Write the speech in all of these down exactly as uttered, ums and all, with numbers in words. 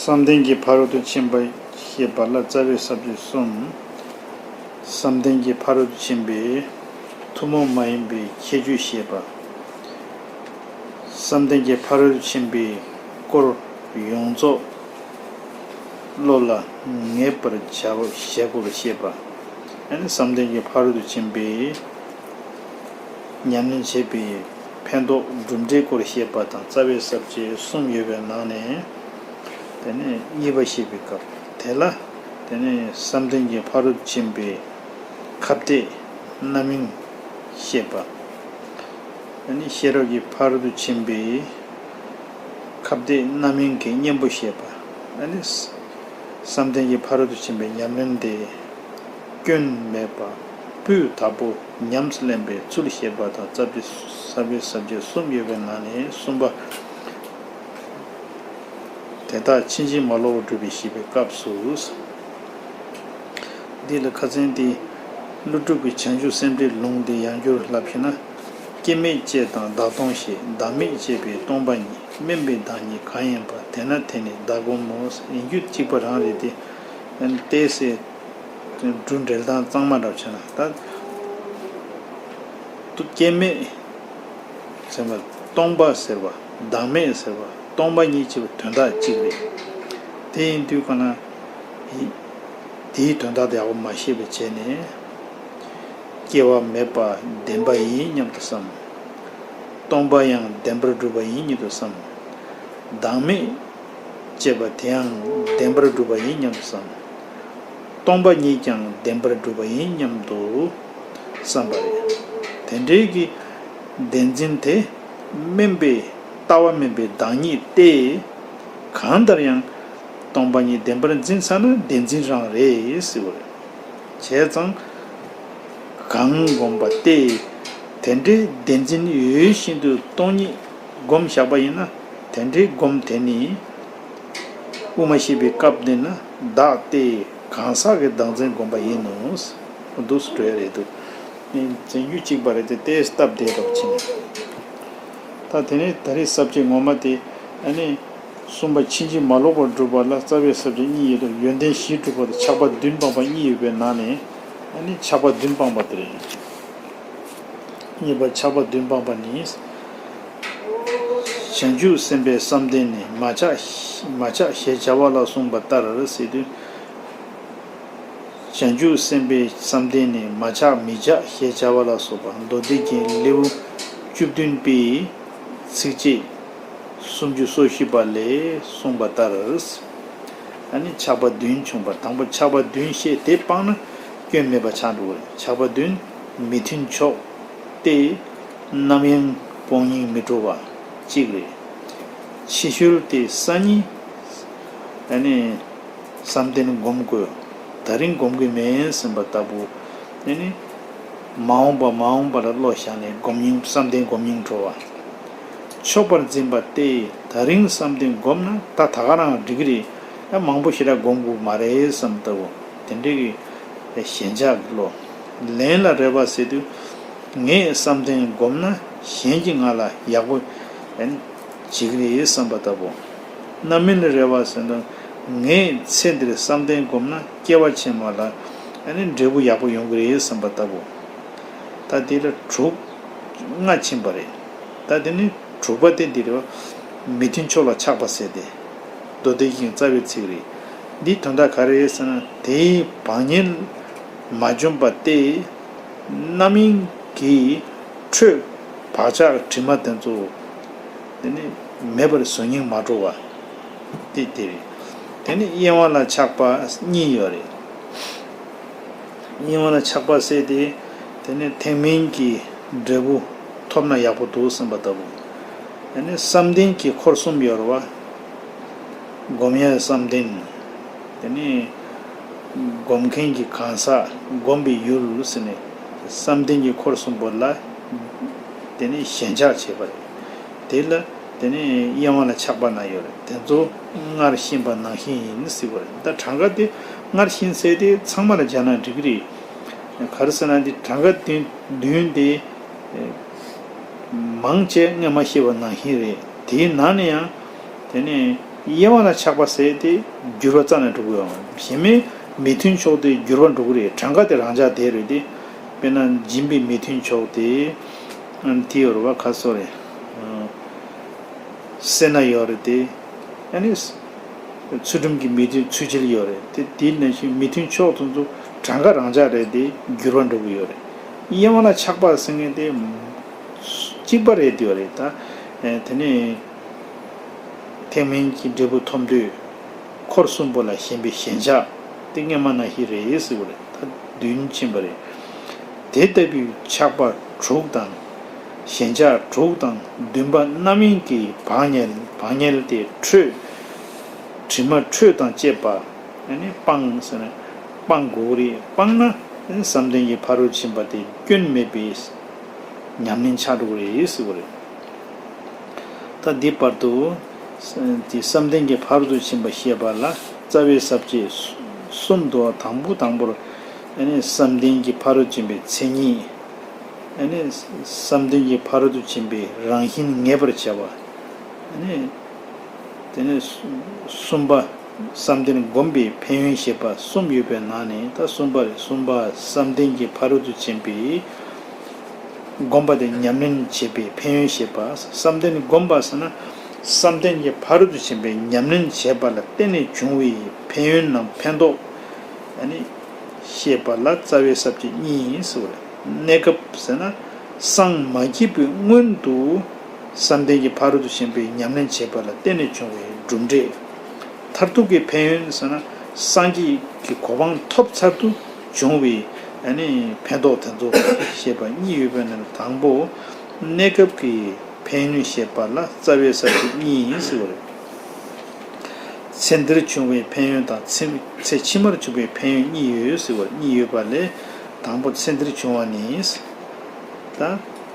བསམ་གཏན་གྱི་ཕ་རོལ་ཏུ་ཕྱིན་པ་བཤད་པ་ལ་རྩ་བའི་ས་བཅད་གསུམ། བསམ་གཏན་གྱི་ཕ་རོལ་ཏུ་ཕྱིན་པའི་ཐུན་མོང་མ་ཡིན་པའི་ཁྱད་ཆོས་བཤད་པ། བསམ་གཏན་གྱི་ཕ་རོལ་ཏུ་ཕྱིན་པའི་སྐོར་ཡོངས་རྫོགས་བློ་ལ་ངེས་པར་བྱ་བ་བྱེད་དགོས་པར་བཤད་པ། ཨ་ནི་བསམ་གཏན་གྱི་ཕ་རོལ་ཏུ་ཕྱིན་པའི་ཉམས་ལེན་བྱེད་པའི་ཕན་ཐོགས་གྲུབ་འབྲས་སྐོར་བཤད་པ་དང་རྩ་བའི་ས་བཅད་གསུམ་ཡོད་པའི་ནང་ནས། དེ་ནས་གཉིས་པ་བཤད་པའི་སྐབས་དེ་ལ། དེ་ནས་བསམ་གཏན་གྱི་ཕ་རོལ་ཏུ་ཕྱིན་པའི་ཁ་གཏད་རྣམ་གཡེང་བཤད་པ། དེ་ནས་ཤེས་རབ་ཀྱི་ཕ་རོལ་ཏུ་ཕྱིན་པའི་ཁ་གཏད་རྣམ་གཡེང་གི་གཉེན་པོ་བཤད་པ། དེ་ནས་བསམ་གཏན་གྱི་ཕ་རོལ་ཏུ་ཕྱིན་པའི་ཉམས་ལེན་དེ། སྐྱོན་མེད་པ་སྤུས་དག་པོ་ཉམས་སུ་ལེན་པའི་ཚུལ་བཤད་པ་དང་རྩ་བའི་ས་བཅད་གསུམ་ཡོད་པའི་ནང་ནས་གསུམ་པ། དེ་དག་ཕྱིན་ཅི་མ་ལོག་པར་སྒྲུབ་པའི་བཤད་པའི་སྐབས་སུ། འདི་ལ་ཁ་ཚན་འདི། ཀླུ་སྒྲུབ་ཀྱི་བྱང་ཆུབ་སེམས་འགྲེལ་ལུང་འདི་ཡང་བསྒྱུར་ལབ་ཞེ་ན། སྐྱེ་མེད་ཅེས་དང་བདག་སྟོང་ཞེས། བདག་མེད་ཅེས་པའི་སྟོང་པ་ཉིད། དམན་པའི་བདག་ཉིད་གང་ཡིན་པ། དེ་ན་དེ་ནི་བདག་སྒོམ་མོ། ཡིན་རྒྱུ་གཅིག་པ་རང་རེད་དེ། ཏེ་སེ། འབྲུ་འགྲེལ་སྟངས་གཙང་མ་འདྲ་བྱས་ན་ད། སྐྱེ་མེད་ཟེར་བ། སྟོང་པ་ཟེར་བ། བདག་མེད་ཟེར་བ། སྟོང་པ་ཉིད་ཅེས་པའི་དོན་དག་གཅིག་རེད། དེ་ཡིན་དུས་གང་ན། དེའི་དོན་དག་དེ་ཡག་པོ་མ་ཤེས་པའི་བྱས་ནས། སྐྱེ་བ་མེད་པ་བདེན་པ་ཡིན་སྙམ་དུ་བསམ། སྟོང་པ་ཡང་བདེན་པར་གྲུབ་པ་ཡིན་སྙམ་དུ་བསམ། བདག་མེད་ཅེས་པ་དེའང་བདེན་པར་གྲུབ་པ་ཡིན་སྙམ་དུ་བསམ། སྟོང་པ་ཉིད་ཀྱང་བདེན་པར་གྲུབ་པ་ཡིན་སྙམ་དུ་བསམ་པ་རེད། དེ་འདྲའི་གི་བདེན་འཛིན་དེ་དམན་པའི་ལྟ་བ་དམན་པའི་བདག་ཉིད་སྟེ། གང་ལྟར་ཡང་སྟོང་པ་ཉིད་བདེན་པར་འཛིན་ཚར་ན་བདེན་འཛིན་རང་རེད་ཟེར་བ་རེད། བྱས་ཙང་། གང་བསྒོམས་པ་སྟེ། དེ་འདྲའི་བདེན་འཛིན་ཡོད་བཞིན་དུ་སྟོང་ཉིད་བསྒོམས་བཞག་པ་ཡིན་ན། དེ་འདྲའི་སྒོམ་དེ་ནི། དབུ་མ་བཤད་པའི་སྐབས་འདི་ན་བདག་སྟེ་གང་ཟག་གི་བདག་འཛིན་བསྒོམ་པ་ཡིན་ནོ། འདུག་སེ་འགྲོ་ཡ་རེད་འདུག་ནི་འཛིན་རྒྱུ་གཅིག་པ་རེད་དེ་ཏེ་སྟབས་བདེ་འདྲ་བ་ཕྱིན། ད་དེ་ནས་ད་རེས་ས་བཅད་ངོ་མ་དེ་ཨ་ནི། གསུམ་པ་ཕྱིན་ཅི་མ་ལོག་པར་སྒྲུབ་པ་ལ་རྩ་བའི་ས་བཅད་གཉིས་ཡོད་དོ། ཡོན་ཏན་བཞི་སྒྲུབ་པ་དང་ཆགས་པ་བདུན་སྤངས་པ་གཉིས་ཡོད་པའི་ནང་ནས་ཨ་ནི་ཆགས་པ་བདུན་སྤངས་པ་དེ་རེད། གཉིས་པ་ཆགས་པ་བདུན་སྤངས་པ་ནི། བྱང་ཆུབ་སེམས་དཔའི་བསམ་གཏན་ནི་མ་ཆགས་མ་ཆགས་ཞེས་བྱ་བ་ལ་གསུངས་པ་ལྟར་ཟེར་དུས། བྱང་ཆུབ་སེམས་དཔའི་བསམ་གཏན་ནི་མ་ཆགས་མི་ཆགས་ཞེས་བྱ་བ་ལ་སོགས་པ་མདོ་སྡེ་རྒྱན་ལེའུ་བཅུ་བདུན་པའི་ཚིགས་བཅད་སུམ་ཅུ་སོ་བཞི་པ་ལས་གསུངས་པ་ལྟར། ཨ་ནི་ཆགས་པ་བདུན་བྱུང་བ་དང་པོ་ཆགས་པ་བདུན་བཤད་དེ་སྤངས་ན་སྐྱོན་མེད་པ་ཆགས་འགྲོ་བ་རེད། ཆགས་པ་བདུན་མི་མཐུན་ཕྱོགས་ཏེ། རྣམ་གཡེང་སྤོང་གཡེང་མི་འགྲོ་བ་གཅིག་རེད། ཕྱི་ཤུལ་ཏེ་སང་ཉིན་ཨ་ནི་བསམ་གཏན་སྒོམ་དགོས། ད་རིང་སྒོམ་གྱི་མེད་ཟེར་བ་ལྟ་བུ། ཨ་ནི་མ་འོངས་པ་མ་འོངས་པ་ལ་བློ་བཞག་ནས་སྒོམ་གཡེང་བསམ་གཏན་སྒོམ་གཡེང་འགྲོ་བ། ཆོག་པར་འཛིན་པ་སྟེ་ད་རིང་བསམ་གཏན་སྒོམ་ན་ད་ད་ག་རང་འགྲིག་གི་རེད། ཡང་མང་པོ་ཞེ་དྲག་སྒོམ་དགོས་མ་རེད་བསམ་ལྟ་བུ། དེ་འདྲའི་གི་ཞེན་ཆགས་ཀྱི་བློ། ལན་ལ་རེ་བ་ཟེར་དུས། ངས་བསམ་གཏན་བསྒོམས་ན་གཞན་གྱིས་ང་ལ་ཡག་པོ་བྱེད་ཀྱི་རེད་བསམ་པ་ལྟ་བུ། རྣམ་སྨིན་ལ་རེ་བ་ཟེར་ན། ངས་ཚེ་འདིར་བསམ་གཏན་བསྒོམས་ན་སྐྱེ་བ་ཕྱི་མ་ལ་འབྲས་བུ་ཡག་པོ་ཡོང་གི་རེད་བསམ་པ་ལྟ་བུ། ད་དེ་ལ་དྲུག་ལྔ་ཕྱིན་པ་རེད། ད་དེ་ནི་དྲུག་པ་དེ་འདི་རེད་བ། མི་མཐུན་ཕྱོགས་ལ་ཆགས་པ་ཟེར་ཏེ། མདོ་སྡེ་ཞིང་རྩ་བའི་ཚིག་རེད། འདིའི་དོན་དག་ག་རེ་རེད་ཟེར་ན། དེའི་བག་ཉལ་མ་འཇོམས་པ་སྟེ། རྣམ་གཡེང་གི་འཕྲོས་བག་ཆགས་དྲི་མ་དེ་ཚོ་དེ་ནི་མེད་པར་བཟོ་སྙིང་མ་བྲོ་བ་དེ་དེ་རེད། དེ་ནི་གཡེང་བ་ལ་ཆགས་པ་གཉིས་ཡོད་རེད། གཡེང་བ་ལ་ཆགས་པ་ཟེར་ཏེ། དེ་ནི་ཐེག་དམན་གྱི་འབྲས་བུ་ཐོབ་ན་ཡག་པོ་འདུག་བསམ་པ་ལྟ་བུ། དེ་ནི་བསམ་གཏན་གྱི་འཁོར་གསུམ་ཡོད་རེད་བ། སྒོམ་ཡས་བསམ་གཏན། དེ་ནི་སྒོམ་མཁན་གྱི་གང་ཟག་སྒོམ་པའི་ཡུལ་ཟེར་ནས་བསམ་གཏན་གྱི་འཁོར་གསུམ་པོ་ལ་དེ་ནི་ཞེན་ཆགས་བྱེད་པ་རེད། དེ་ལ་དེ་ནི་གཡེང་བ་ལ་ཆགས་པ་ན་ཡོད་རེད། དེ་ཚོ་སྔར་ཤེས་པ་ནང་བཞིན་ཡིན་ཟེར་བ་རེད། ད་གྲངས་ཀ་དེ་སྔར་ཤེས་ཟེར་དེ་ཚང་མ་ལ་སྦྱར་ན་འགྲིག་གི་རེད། ག་རེ་ཟེར་ན་འདི་གྲངས་ཀ་བདུན་བདུན་དེ་མང་ཆེ་སྔོན་མ་ཤེས་པ་ནང་བཞིན་རེད། དེའི་ནང་ནས་ཡང་དེ་ནི་ དབྱེ་བ་ན་ཆགས་པ་ཟེར་དེ་འགྱུར་བ་རྩ་ནས་འགྲོ་གི་ཡོད་མ་རེད། གཞན་མའི་མི་མཐུན་ཕྱོགས་དེ་འགྱུར་བ་འགྲོ་གི་རེད། གྲངས་ཀ་དེ་རང་འཇགས་བསྡད་རེད་དེ། དཔེར་ན་སྦྱིན་པའི་མི་མཐུན་ཕྱོགས་དེ་དེ་ཡོད་རེད་བ། ཁ་སོ་རེད། སེར་སྣ་ཡོད་རེད་དེ། ཨ་ནི། ཚུལ་ཁྲིམས་ཀྱི་མི་མཐུན་ཚུལ་འཆལ་ཡོད་རེད་དེ། དེའི་ནང་བཞིན་མི་མཐུན་ཕྱོགས་དེ་ཚོ་གྲངས་ཀ་རང་འཇགས་རེད་དེ། འགྱུར་བ་འགྲོ་གི་ཡོད་རེད། དབྱེ་བ་ན་ཆགས་པ་ཟེར་མཁན་དེ་གཅིག་པ་རེད་དེ་ཡོད་རེད་ད། དེ་ནས། ཐེག་དམན་གྱི་འབྲས་བུ་ཐོབ་འདོད། འཁོར་གསུམ་པོ་ལ་ཞེན་པའི་ཞེན་ཆགས་དེ་སྔ་མ་ནང་བཞིན་རེད་ཟེར་བ་རེད། ད་བདུན་ཕྱིན་པ་རེད། དེ་ལྟ་བུའི་ཆགས་པ་དྲུག་དང་། ཞེན་ཆགས་དྲུག་དང་བདུན་པ་རྣམ་གཡེང་གི་བག་ཉལ། བག་ཉལ་དེ་འཕྲོད། དྲི་མ་འཕྲོད་དང་བཅས་པ། ཨ་ནི་སྤང་ཟེར་ན་སྤང་དགོས་རེད། སྤངས་ན་བསམ་གཏན་གྱི་ཕ་རོལ་ཕྱིན་པ་དེ་སྐྱོན་མེད་པའི་ཉམས་ལེན་ཆགས་འགྲོ་གི་རེད་ཟེར་བ་རེད། ད་འདི་བར་དུ། དེ་བསམ་གཏན་གྱི་ཕ་རོལ་ཏུ་ཕྱིན་པ་བཤད་པ་ལ་རྩ་བའི་ས་བཅད་གསུམ་འདུག། དང་པོ་དང་པོར། ཨ་ནི་བསམ་གཏན་གྱི་ཕ་རོལ་ཏུ་ཕྱིན་པའི་མཚན་ཉིད། ཨ་ནི་བསམ་གཏན་གྱི་ཕ་རོལ་ཏུ་ཕྱིན་པའི་རང་བཞིན་ངེས་པར་བྱ་བ། ཨ་ནི། དེ་ནས་གསུམ་པ། བསམ་གཏན་སྒོམ་པའི་ཕན་ཡོན་བཤད་པ་གསུམ་ཡོད་པའི་ནང་ནས་ད་གསུམ་པ་རེད། གསུམ་པ་བསམ་གཏན་གྱི་ཕ་རོལ་ཏུ་ཕྱིན་པའི་སྒོམ་པ་དེ་ཉམས་ལེན་བྱེད་པའི་ཕན་ཡོན་བཤད་པ། བསམ་གཏན་སྒོམ་པ་ཟེར་ན། བསམ་གཏན་གྱི་ཕ་རོལ་ཏུ་ཕྱིན་པའི་ཉམས་ལེན་བྱེད་པ་ལ་བརྟེན་ནས་བྱུང་བའི་ཕན་ཡོན་ནམ་ཕན་ཐོགས། ཨ་ནི། བཤད་པ་ལ་རྩ་བའི་ས་བཅད་གཉིས་ཡིན་ཟེར་བ་རེད། གནས་སྐབས་ཟེར་ན། སངས་མ་རྒྱས་པའི་སྔོན་དུ་བསམ་གཏན་གྱི་ཕ་རོལ་ཏུ་ཕྱིན་པའི་ཉམས་ལེན་བྱེད་པ་ལ་བརྟེན་ནས་བྱུང་བའི་གྲུབ་འབྲས། མཐར་ཐུག་གི་ཕན་ཡོན་ཟེར་ན། སངས་རྒྱས་ཀྱི་གོ་འཕང་ཐོབ་ཚར་དུ་བྱུང་བའི་ཨ་ནི་ཕན་ཐོགས་དེ་ཚོ་བཤད་པ་གཉིས་ཡོད་པའི་ནང་དང་པོ། གནས་སྐབས་ཀྱི་ཕན་ཡོན་བཤད་པ་ལ་རྩ་བའི་ས་བཅད་གཉིས་ཡིན་ཟེར་བ་རེད། ཚེ་འདིར་བྱུང་བའི་ཕན་ཡོན་དང་ཚེ་ཚེ་ཕྱི་མར་བྱུང་བའི་ཕན་ཡོན་གཉིས་ཡོད་ཟེར་བ། གཉིས་ཡོད་པ་ལས་དང་པོ་ཚེ་འདིར་བྱུང་བ་ནི། ད་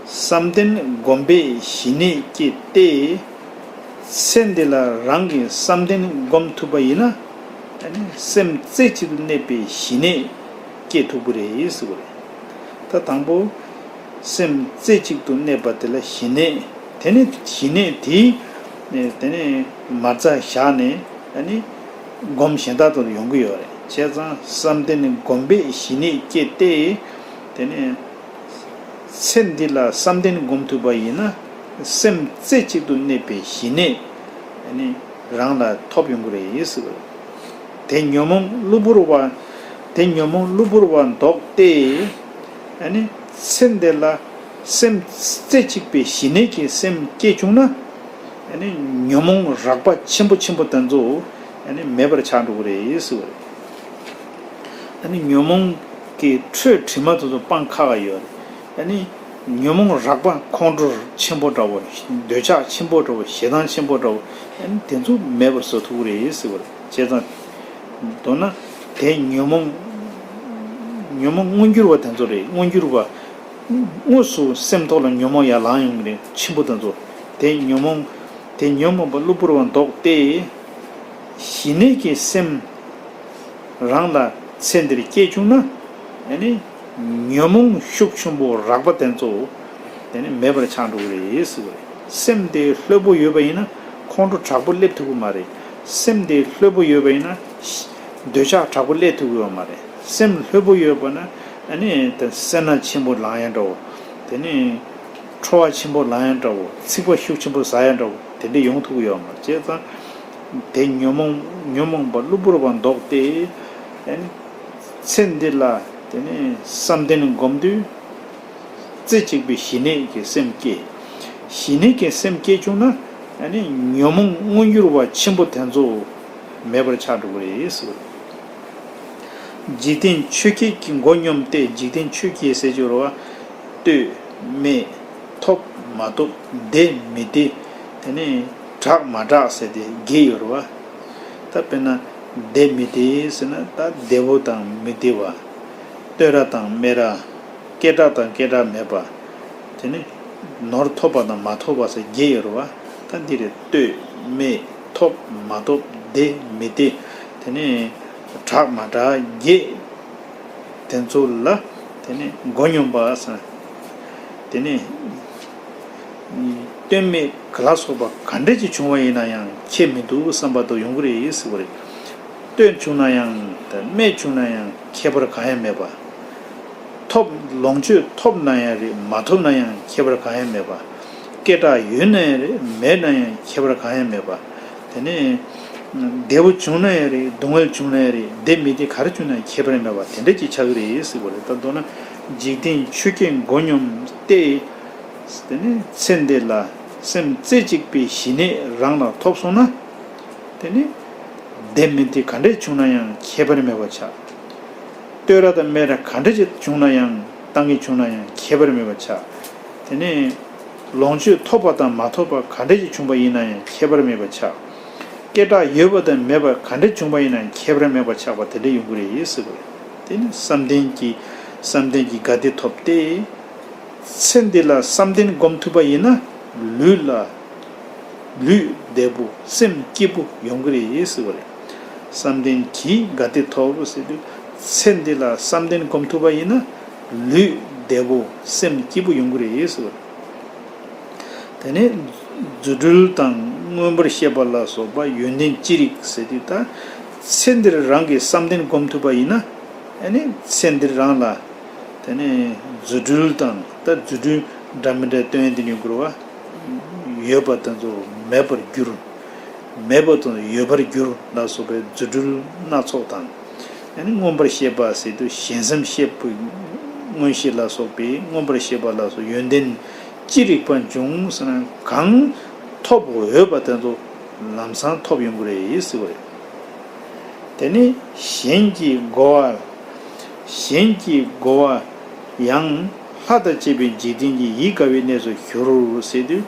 བསམ་གཏན་སྒོམ་པས་ཞི་གནས་སྐྱེ་སྟེ། ཚེ་འདི་ལ་རང་གིས་བསམ་གཏན་སྒོམ་ཐུབ་པ་ཡིན་ན། ཨ་ནི་སེམས་རྩེ་གཅིག་ཏུ་གནས་པའི་ཞི་གནས་སྐྱེ་ཐུབ་ཀྱི་རེད་ཟེར་བ་རེད། ད་དང་པོ། སེམས་རྩེ་གཅིག་ཏུ་གནས་པ་དེ་ལ་ཞི་གནས། དེ་ནས་ཞི་གནས་དེ། དེ་ནས་མ་རྩ་བཞག་ནས་ཨ་ནི་སྒོམ་གཞན་དག་ཏུ་ཡོང་གི་ཡོད་རེད། བྱས་ཙང་བསམ་གཏན་སྒོམ་པས་ཞི་གནས་སྐྱེ་སྟེ། དེ་ནས་ཚེ་འདི་ལ་བསམ་གཏན་སྒོམ་ཐུབ་པ་ཡིན་ན། སེམས་རྩེ་གཅིག་ཏུ་གནས་པའི་ཞི་གནས་ཨ་ནི་རང་ལ་ཐོབ་ཡོང་གི་རེད་ཟེར་བ་རེད། དེ་ཉོན་མོངས་གློ་བུར་བ། དེ་ཉོན་མོངས་གློ་བུར་བ་བཟློག་སྟེ། ཨ་ནི་ཚེ་འདི་ལ་སེམས་རྩེ་གཅིག་པའི་ཞི་གནས་ཀྱི་སེམས་སྐྱེས་བྱུང་ན། ཨ་ནི་ཉོན་མོངས་རགས་པ་ཆེན་པོ་ཆེན་པོ་དེ་ཚོ་ཨ་ནི་མེད་པར་ཆགས་འགྲོ་གི་རེད་ཟེར་བ་རེད། ཨ་ནི་ཉོན་མོངས་ཀྱི་འཕྲོད་དྲི་མ་དེ་ཚོ་སྤང་ཁག་ཡོད་རེད། ཨ་ནི་ཉོན་མོངས་རགས་པ་ཁོང་ཁྲོ་ཆེན་པོ་འདྲ་བོ། འདོད་ཆགས་ཆེན་པོ་འདྲ་བོ། ཞེ་སྡང་ཆེན་པོ་འདྲ་བོ། ཨ་ནི་དེ་ཚོ་མེད་པར་བཟོ་ཐུབ་ཀྱི་རེད་ཟེར་བ་རེད། བྱས་ཙང་། མདོར་ན། དེ་ཉོན་མོངས། ཉོན་མོངས་མངོན་གྱུར་བ་དེ་ཚོ་རེད། མངོན་གྱུར་བ། དངོས་སུ་སེམས་ཐོག་ལ་ཉོན་མོངས་ཡར་ལངས་ཡོང་གི་རེད། ཆེན་པོ་དེ་ཚོ། དེ་ཉོན་མོངས། དེ་ཉོན་མོངས་པ་གློ་བུར་བ་བཟློག་སྟེ། ཞི་གནས་ཀྱི་སེམས་རང་ལ་ཚེ་འདིར་སྐྱེས་བྱུང་ན། ཨ་ནི་ཉོན་མོངས་ཤུགས་ཆེན་པོ་རགས་པ་དེ་ཚོ་དེ་ནི་མེད་པར་ཆགས་འགྲོ་གི་རེད་ཟེར་བ་རེད། སེམས་དེ་ལྷོད་པོ་ཡོད་པ་ཡིན་ན་ཁོང་ཁྲོ་དྲག་པོ་སླེབས་ཐུབ་ཀྱི་མ་རེད། སེམས་དེ་ལྷོད་པོ་ཡོད་པ་ཡིན་ན་འདོད་ཆགས་དྲག་པོ་སླེབས་ཐུབ་ཀྱི་ཡོད་མ་རེད། སེམས་ལྷོད་པོ་ཡོད་པ་ན་ཨ་ནི་དེ་སེར་སྣ་ཆེན་པོ་ལངས་ཡ་འདྲ་བོ། དེ་ནི་ཁྲོ་བ་ཆེན་པོ་ལངས་ཡ་འདྲ་བོ། འཚིག་པ་ཤུགས་ཆེན་པོ་ཟ་ཡ་འདྲ་བོ། དེ་འདྲ་ཡོང་ཐུབ་ཀྱི་ཡོད་མ་རེད། བྱས་ཙང་། དེ་ཉོན་མོངས། ཉོན་མོངས་པ་གློ་བུར་བ་བཟློག་སྟེ། ཨ་ནི་ཚེ་འདི་ལ་དེ་ནི་བསམ་གཏན་སྒོམ་དུས། རྩེ་གཅིག་པའི་ཞི་གནས་ཀྱི་སེམས་སྐྱེ། ཞི་གནས་ཀྱི་སེམས་སྐྱེ་བྱུང་ན། ཨ་ནི་ཉོན་མོངས་མངོན་གྱུར་བ་ཆེན་པོ་དེ་ཚོ་མེད་པར་ཆགས་འགྲོ་གི་རེད་ཟེར། འཇིག་རྟེན་ཆོས་བརྒྱད་ཀྱི་མགོ་སྙོམས་ཏེ། འཇིག་རྟེན་ཆོས་བརྒྱད་ཟེར་གྱི་ཡོད་རེད་བ། ལྟོས་མེད། ཐོབ་མ་ཐོབ། བདེ་མི་བདེ། དེ་ནས་དྲག་མ་དྲག་ཟེར་ཏེ་བརྒྱད་ཡོད་རེད་བ། ད་དཔེར་ན་བདེ་མི་བདེ་ཟེར་ན་ད་བདེ་བོ་དང་མི་བདེ་བ། བསྟོད་ར་དང་སྨད་ར། སྐད་གྲགས་དང་སྐད་གྲགས་མེད་པ། དེ་ནི་ནོར་ཐོབ་པ་དང་མ་ཐོབ་པ་ཟེར་བརྒྱད་ཡོད་རེད་བ། ད་འདི་རེད། ལྟོས་མེད། ཐོབ་མ་ཐོབ། བདེ་མི་བདེ། དེ་ནི་དྲག་མ་དྲག་བརྒྱད། དེ་ཚོ་ལ་དེ་ནི་མགོ་སྙོམས་པ་ཟེར། དེ་ནི། ལྟོས་མེད་ལ་སོགས་པ་ག་འདྲ་ཅིག་བྱུང་བ་ཡིན་ན་ཡང་ཁྱད་མི་འདུག་བསམ་པ་དང་ཡོང་གི་རེད་ཟེར་བ་རེད། ལྟོས་བྱུང་ན་ཡང་དང་རྨས་བྱུང་ན་ཡང་ཁྱད་པར་གང་ཡང་མེད་པ། ཐོབ་ལོངས་སྤྱོད་ཐོབ་ན་ཡང་རེད་མ་ཐོབ་ན་ཡང་ཁྱད་པར་གང་ཡང་མེད་པ། སྐད་གྲགས་ཡོད་ན་ཡང་རེད་མེད་ན་ཡང་ཁྱད་པར་གང་ཡང་མེད་པ། དེ་ནས་བདེ་བོ་བྱུང་ན་ཡང་རེད་སྡུག་བསྔལ་བྱུང་ན་ཡང་རེད་བདེ་མི་བདེ་ག་རེ་བྱུང་ན་ཡང་ཁྱད་པར་མེད་པ་དེ་འདྲ་ཅིག་ཆགས་ཀྱི་རེད་ཟེར་བ་རེད། ད་མདོར་ན་འཇིག་རྟེན་ཆོས་བརྒྱད་མགོ་སྙོམས་ཏེ། དེ་ནས་ཚེ་འདི་ལ་སེམས་རྩེ་གཅིག་པའི་ཞི་གནས་རང་ལ་ཐོབ་སོང་ན། དེ་ནི་བདེ་མི་བདེ་ག་འདྲས་བྱུང་ན་ཡང་ཁྱད་པར་མེད་པ་ཆགས། བསྟོད་ར་དང་སྨད་ར་ག་འདྲས་ཅིག་བྱུང་ན་ཡང་བཏང་གི་བྱུང་ན་ཡང་ཁྱད་པར་མེད་པ་ཆགས། དེ་ནས་ལོངས་སྤྱོད་ཐོབ་པ་དང་མ་ཐོབ་པ་ག་འདྲས་ཅིག་བྱུང་པ་ཡིན་ན་ཡང་ཁྱད་པར་མེད་པ་ཆགས། སྐད་གྲགས་ཡོད་པ་དང་མེད་པ་ག་འདྲས་བྱུང་པ་ཡིན་ན་ཡང་ཁྱད་པར་མེད་པ་ཆགས་པ་དེ་འདྲས་ཡོང་གི་རེད་ཟེར་བ་རེད། དེ་ནི་བསམ་གཏན་གྱི་བསམ་གཏན་གྱི་དགའ་བདེ་ཐོབ་སྟེ། ཚེ་འདི་ལ་བསམ་གཏན་སྒོམ་ཐུབ་པ་ཡིན་ན་ལུས་ལ་ལུས་བདེ་པོ་སེམས་སྐྱིད་པོ་ཡོང་གི་རེད་ཟེར་བ་རེད། བསམ་གཏན་གྱིས་དགའ་བདེ་ཐོབ་ཟེར་དུས་ཚེ་འདི་ལ་བསམ་གཏན་སྒོམ་ཐུབ་པ་ཡིན་ན་ལུས་བདེ་པོ་སེམས་སྐྱིད་པོ་ཡོང་གི་རེད་ཟེར་བ་རེད། དེ་ནས་རྫུ་འཕྲུལ་དང་མངོན་པར་ཤེས་པ་ལ་སོགས་པ་ཡོན་ཏན་ཅི་རིགས་ཟེར་དུས་ད་ཚེ་འདིར་རང་གིས་བསམ་གཏན་སྒོམ་ཐུབ་པ་ཡིན་ན་ཨ་ནི་ཚེ་འདིར་རང་ལ། དེ་ནས་རྫུ་འཕྲུལ་དང་ད་རྫུ་འཕྲུལ་འདྲ་མི་འདྲ་སྟོན་ཡས་དེ་ནས་དགོས་པ། ཡོད་པ་དེ་ཚོ་མེད་པར་འགྱུར། མེད་པ་དང་ཡོད་པར་འགྱུར་ལ་སོགས་པའི་རྫུ་འཕྲུལ་སྣ་ཚོགས་དང་། ཨ་ནི་མངོན་པར་ཤེས་པ་ཟེར་དུས་གཞན་སེམས་ཤེས་པའི་མངོན་ཤེས་ལ་སོགས་པའི་མངོན་པར་ཤེས་པ་ལ་སོགས་ཡོན་ཏན་ཅི་རིགས་པ་འབྱུང་ཟེར་ན་གང་ཐོབ་འོས་པ་དེ་ཚོ་ལམ་སང་ཐོབ་ཡོང་གི་རེད་ཟེར་བ་རེད། དེ་ནི་གཞན་གྱི་རྒོལ་བ། གཞན་གྱི་རྒོལ་བ་ཡང་ལྷ་དང་བཅས་པའི་འཇིག་རྟེན་གྱི་ཡིད་དགའ་བའི་གནས་སུ་གྱུར་ཟེར་དུས་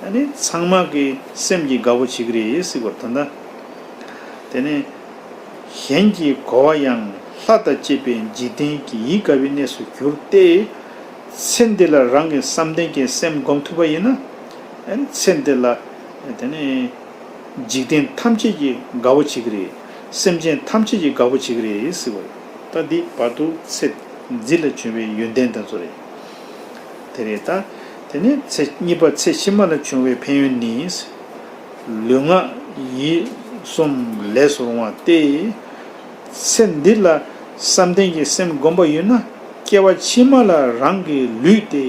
ཨ་ནི་ཚང་མ་གི་སེམས་ཀྱི་དགའ་བོ་བྱེད་ཀྱི་རེད་ཟེར་བར་ད་ལྟ། དེ་ནི་གཞན་གྱི་རྒོལ་བ་ཡང་ལྷ་དང་བཅས་པའི་འཇིག་རྟེན་གྱི་ཡིད་དགའ་བའི་གནས་སུ་གྱུར་ཏེ། ཚེ་འདི་ལ་རང་གི་བསམ་གཏན་གྱི་སེམས་སྒོམ་ཐུབ་པ་ཡིན་ན། ཨ་ནི་ཚེ་འདི་ལ་དེ་ནི། འཇིག་རྟེན་ཐམས་ཅད་ཀྱི་དགའ་བོ་བྱེད་ཀྱི་རེད། སེམས་ཅན་ཐམས་ཅད་ཀྱི་དགའ་བོ་བྱེད་ཀྱི་རེད་ཟེར་བ་རེད། ད་འདི་བར་དུ་ཚེ་འདི་ལ་བྱུང་བའི་ཡོན་ཏན་དེ་ཚོ་རེད། དེ་རེད་ད། དེ་ནས་ཚེ་གཉིས་པ་ཚེ་ཕྱི་མ་ལ་བྱུང་བའི་ཕན་ཡོན་ནི། ལུས་ངག་ཡིད་གསུམ་ལས་སུ་རུང་བ་སྟེ། ཚེ་འདི་ལ་བསམ་གཏན་གྱི་སེམས་སྒོམ་པ་ཡོད་ན་སྐྱེ་བ་ཕྱི་མ་ལ་རང་གི་ལུས་དེ།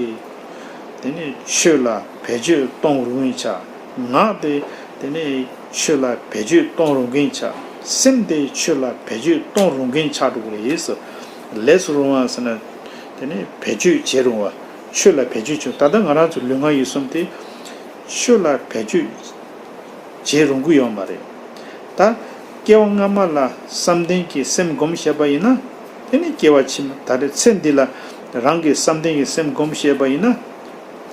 དེ་ནས་ཆོས་ལ་བེད་སྤྱོད་གཏོང་རུང་བ་ཆགས། ངག་དེ་དེ་ནས་ཆོས་ལ་བེད་སྤྱོད་གཏོང་རུང་གིན་ཆགས། སེམས་དེ་ཆོས་ལ་བེད་སྤྱོད་གཏོང་རུང་གིན་ཆགས་འགྲོ་གི་རེད་ཟེར། ལས་སུ་རུང་བ་ཟེར་ན། དེ་ནས་བེད་སྤྱོད་བྱེད་རུང་བ། ཆོས་ལ་བེད་སྤྱོད་བྱེད་ད་ལྟ་ང་རང་ཚོ་ལུས་ངག་ཡིད་གསུམ་དེ། ཆོས་ལ་བེད་སྤྱོད་བྱེད་རུང་གི་ཡོད་མ་རེད། ད་སྐྱེ་བ་སྔ་མ་ལ་བསམ་གཏན་གྱི་སེམས་སྒོམ་ཤེས་པ་ཡིན་ན། དེ་ནི་སྐྱེ་བ་ཕྱི་མ་ད་རེས་ཚེ་འདི་ལ་རང་གི་བསམ་གཏན་གྱི་སེམས་སྒོམ་ཤེས་པ་ཡིན་ན།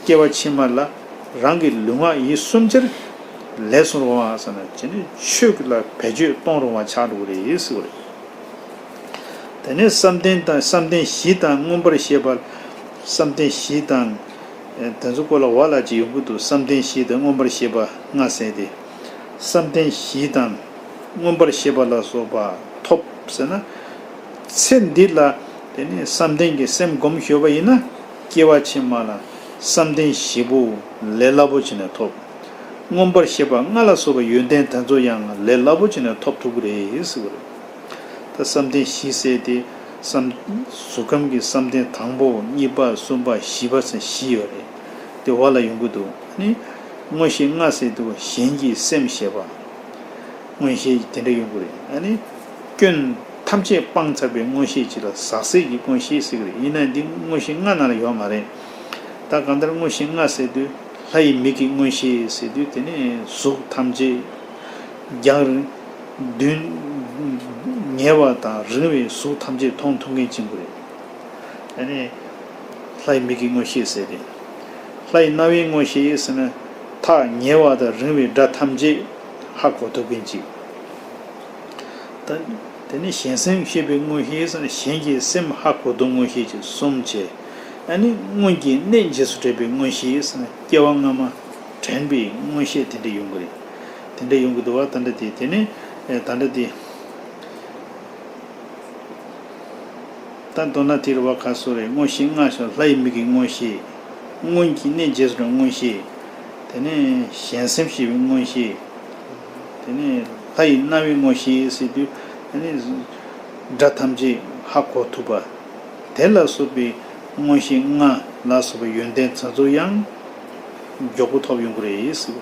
སྐྱེ་བ་ཕྱི་མ་ལ་རང་གི་ལུས་ངག་ཡིད་གསུམ་ཆར་ལས་སུ་རུང་བ་ཟེར་ན་ཅི་ནི་ཆོས་ལ་བེད་སྤྱོད་གཏོང་རུང་བ་ཆགས་འགྲོ་གི་རེད་ཟེར་བ་རེད། དེ་ནས་བསམ་གཏན་དང་བསམ་གཏན་བཞི་དང་མངོན་པར་ཤེས་པ། བསམ་གཏན་བཞི་དང་། དེ་ཚོ་སྐོར་ལ་བ་ལ་ཅིག་ཡོང་གི་འདུག་བསམ་གཏན་བཞི་དང་མངོན་པར་ཤེས་པ་ལྔ་ཟེར་ཏེ། བསམ་གཏན་བཞི་དང་མངོན་པར་ཤེས་པ་ལ་སོགས་པ་ཐོབ་ཟེར་ན། ཚེ་འདི་ལ་དེ་ནས་བསམ་གཏན་གྱི་སེམས་སྒོམ་ཤེས་པ་ཡིན་ན་སྐྱེ་བ་ཕྱི་མ་ལ་བསམ་གཏན་བཞི་པོ་ལས་སླ་པོ་བྱས་ནས་ཐོབ། མངོན་པར་ཤེས་པ་ལྔ་ལ་སོགས་པའི་ཡོན་ཏན་དེ་ཚོ་ཡང་ལས་སླ་པོ་བྱས་ནས་ཐོབ་ཐུབ་ཀྱི་རེད་ཟེར་བ་རེད། ད་བསམ་གཏན་བཞི་ཟེར་ཏེ། བསམ། གཟུགས་ཁམས་ཀྱི་བསམ་གཏན་དང་པོ་གཉིས་པ་གསུམ་པ་བཞི་པ་ཟེར་བཞི་ཡོད་རེད། དེ་བ་ལ་ཡོང་གི་འདུག་ཨ་ནི། མངོན་ཤེས་ལྔ་ཟེར་དུས་གཞན་གྱི་སེམས་ཤེས་པ། མངོན་ཤེས་དེ་འདྲ་ཡོང་གི་རེད་ཨ་ནི། སྐྱོན་ཐམས་ཅད་སྤངས་ཚར་བའི་མངོན་ཤེས་ཅིག་ལ་ཟག་བཅས་ཀྱི་མངོན་ཤེས་ཟེར་གི་རེད་ཡིན་ན་འདི་མངོན་ཤེས་ལྔ་ནང་ལ་ཡོད་མ་རེད། ད་གང་ལྟར་མངོན་ཤེས་ལྔ་ཟེར་དུས། ལྷ་ཡི་མིག་གི་མངོན་ཤེས་ཟེར་དུས་དེ་ནི་གཟུགས་ཐམས་ཅད་རྒྱང་རིང་མདུན་ཉེ་བ་དང་རིང་བའི་གཟུགས་ཐམས་ཅད་མཐོང་ཐུབ་མཁན་ཅིག་དགོས་རེད། དེ་ནི་ལྷ་ཡི་མིག་གི་མངོན་ཤེས་ཟེར་ཏེ། ལྷ་ཡི་རྣ་བའི་མངོན་ཤེས་ཟེར་ན་ཐག་ཉེ་བ་དང་རིང་བའི་སྒྲ་ཐམས་ཅད་ཧ་གོ་ཐུབ་མཁན་ཅིག་ད་དེ་ནི་གཞན་སེམས་ཤེས་པའི་མངོན་ཤེས་ཟེར་ན་གཞན་གྱི་སེམས་ཧ་གོ་ཐུབ་མངོན་ཤེས་ཅིག་གསུམ་བྱས། ཨ་ནི་སྔོན་གྱི་གནས་རྗེས་སུ་དྲན་པའི་མངོན་ཤེས་ཟེར་ན་སྐྱེ་བ་སྔ་མ་དྲན་པའི་མངོན་ཤེས་དེ་འདྲ་ཡོང་གི་རེད། དེ་འདྲ་ཡོང་གི་འདུག་བ་ད་འདྲ་དེ་དེ་ནི་ད་འདྲ་དེ། ད་མདོར་ན་དེ་རུ་བ་ཁ་སོ་རེ་མངོན་ཤེས་ལྔ་ཤོ་ལྷ་ཡི་མིག་གི་མངོན་ཤེས། སྔོན་གྱི་གནས་རྗེས་སུ་དྲན་མངོན་ཤེས། དེ་ནས་གཞན་སེམས་ཞེས་པའི་མངོན་ཤེས། དེ་ནས་ལྷ་ཡི་རྣ་བའི་མངོན་ཤེས་ཟེར་དུས། དེ་ནས་སྒྲ་ཐམས་ཅད་ཧ་གོ་ཐུབ་པ། དེ་ལ་སོགས་པའི་མངོན་ཤེས་ལྔ་ལ་སོགས་པའི་ཡོན་ཏན་དེ་ཚོ་ཡང་མགྱོགས་པོ་ཐོབ་ཡོང་གི་རེད་ཟེར།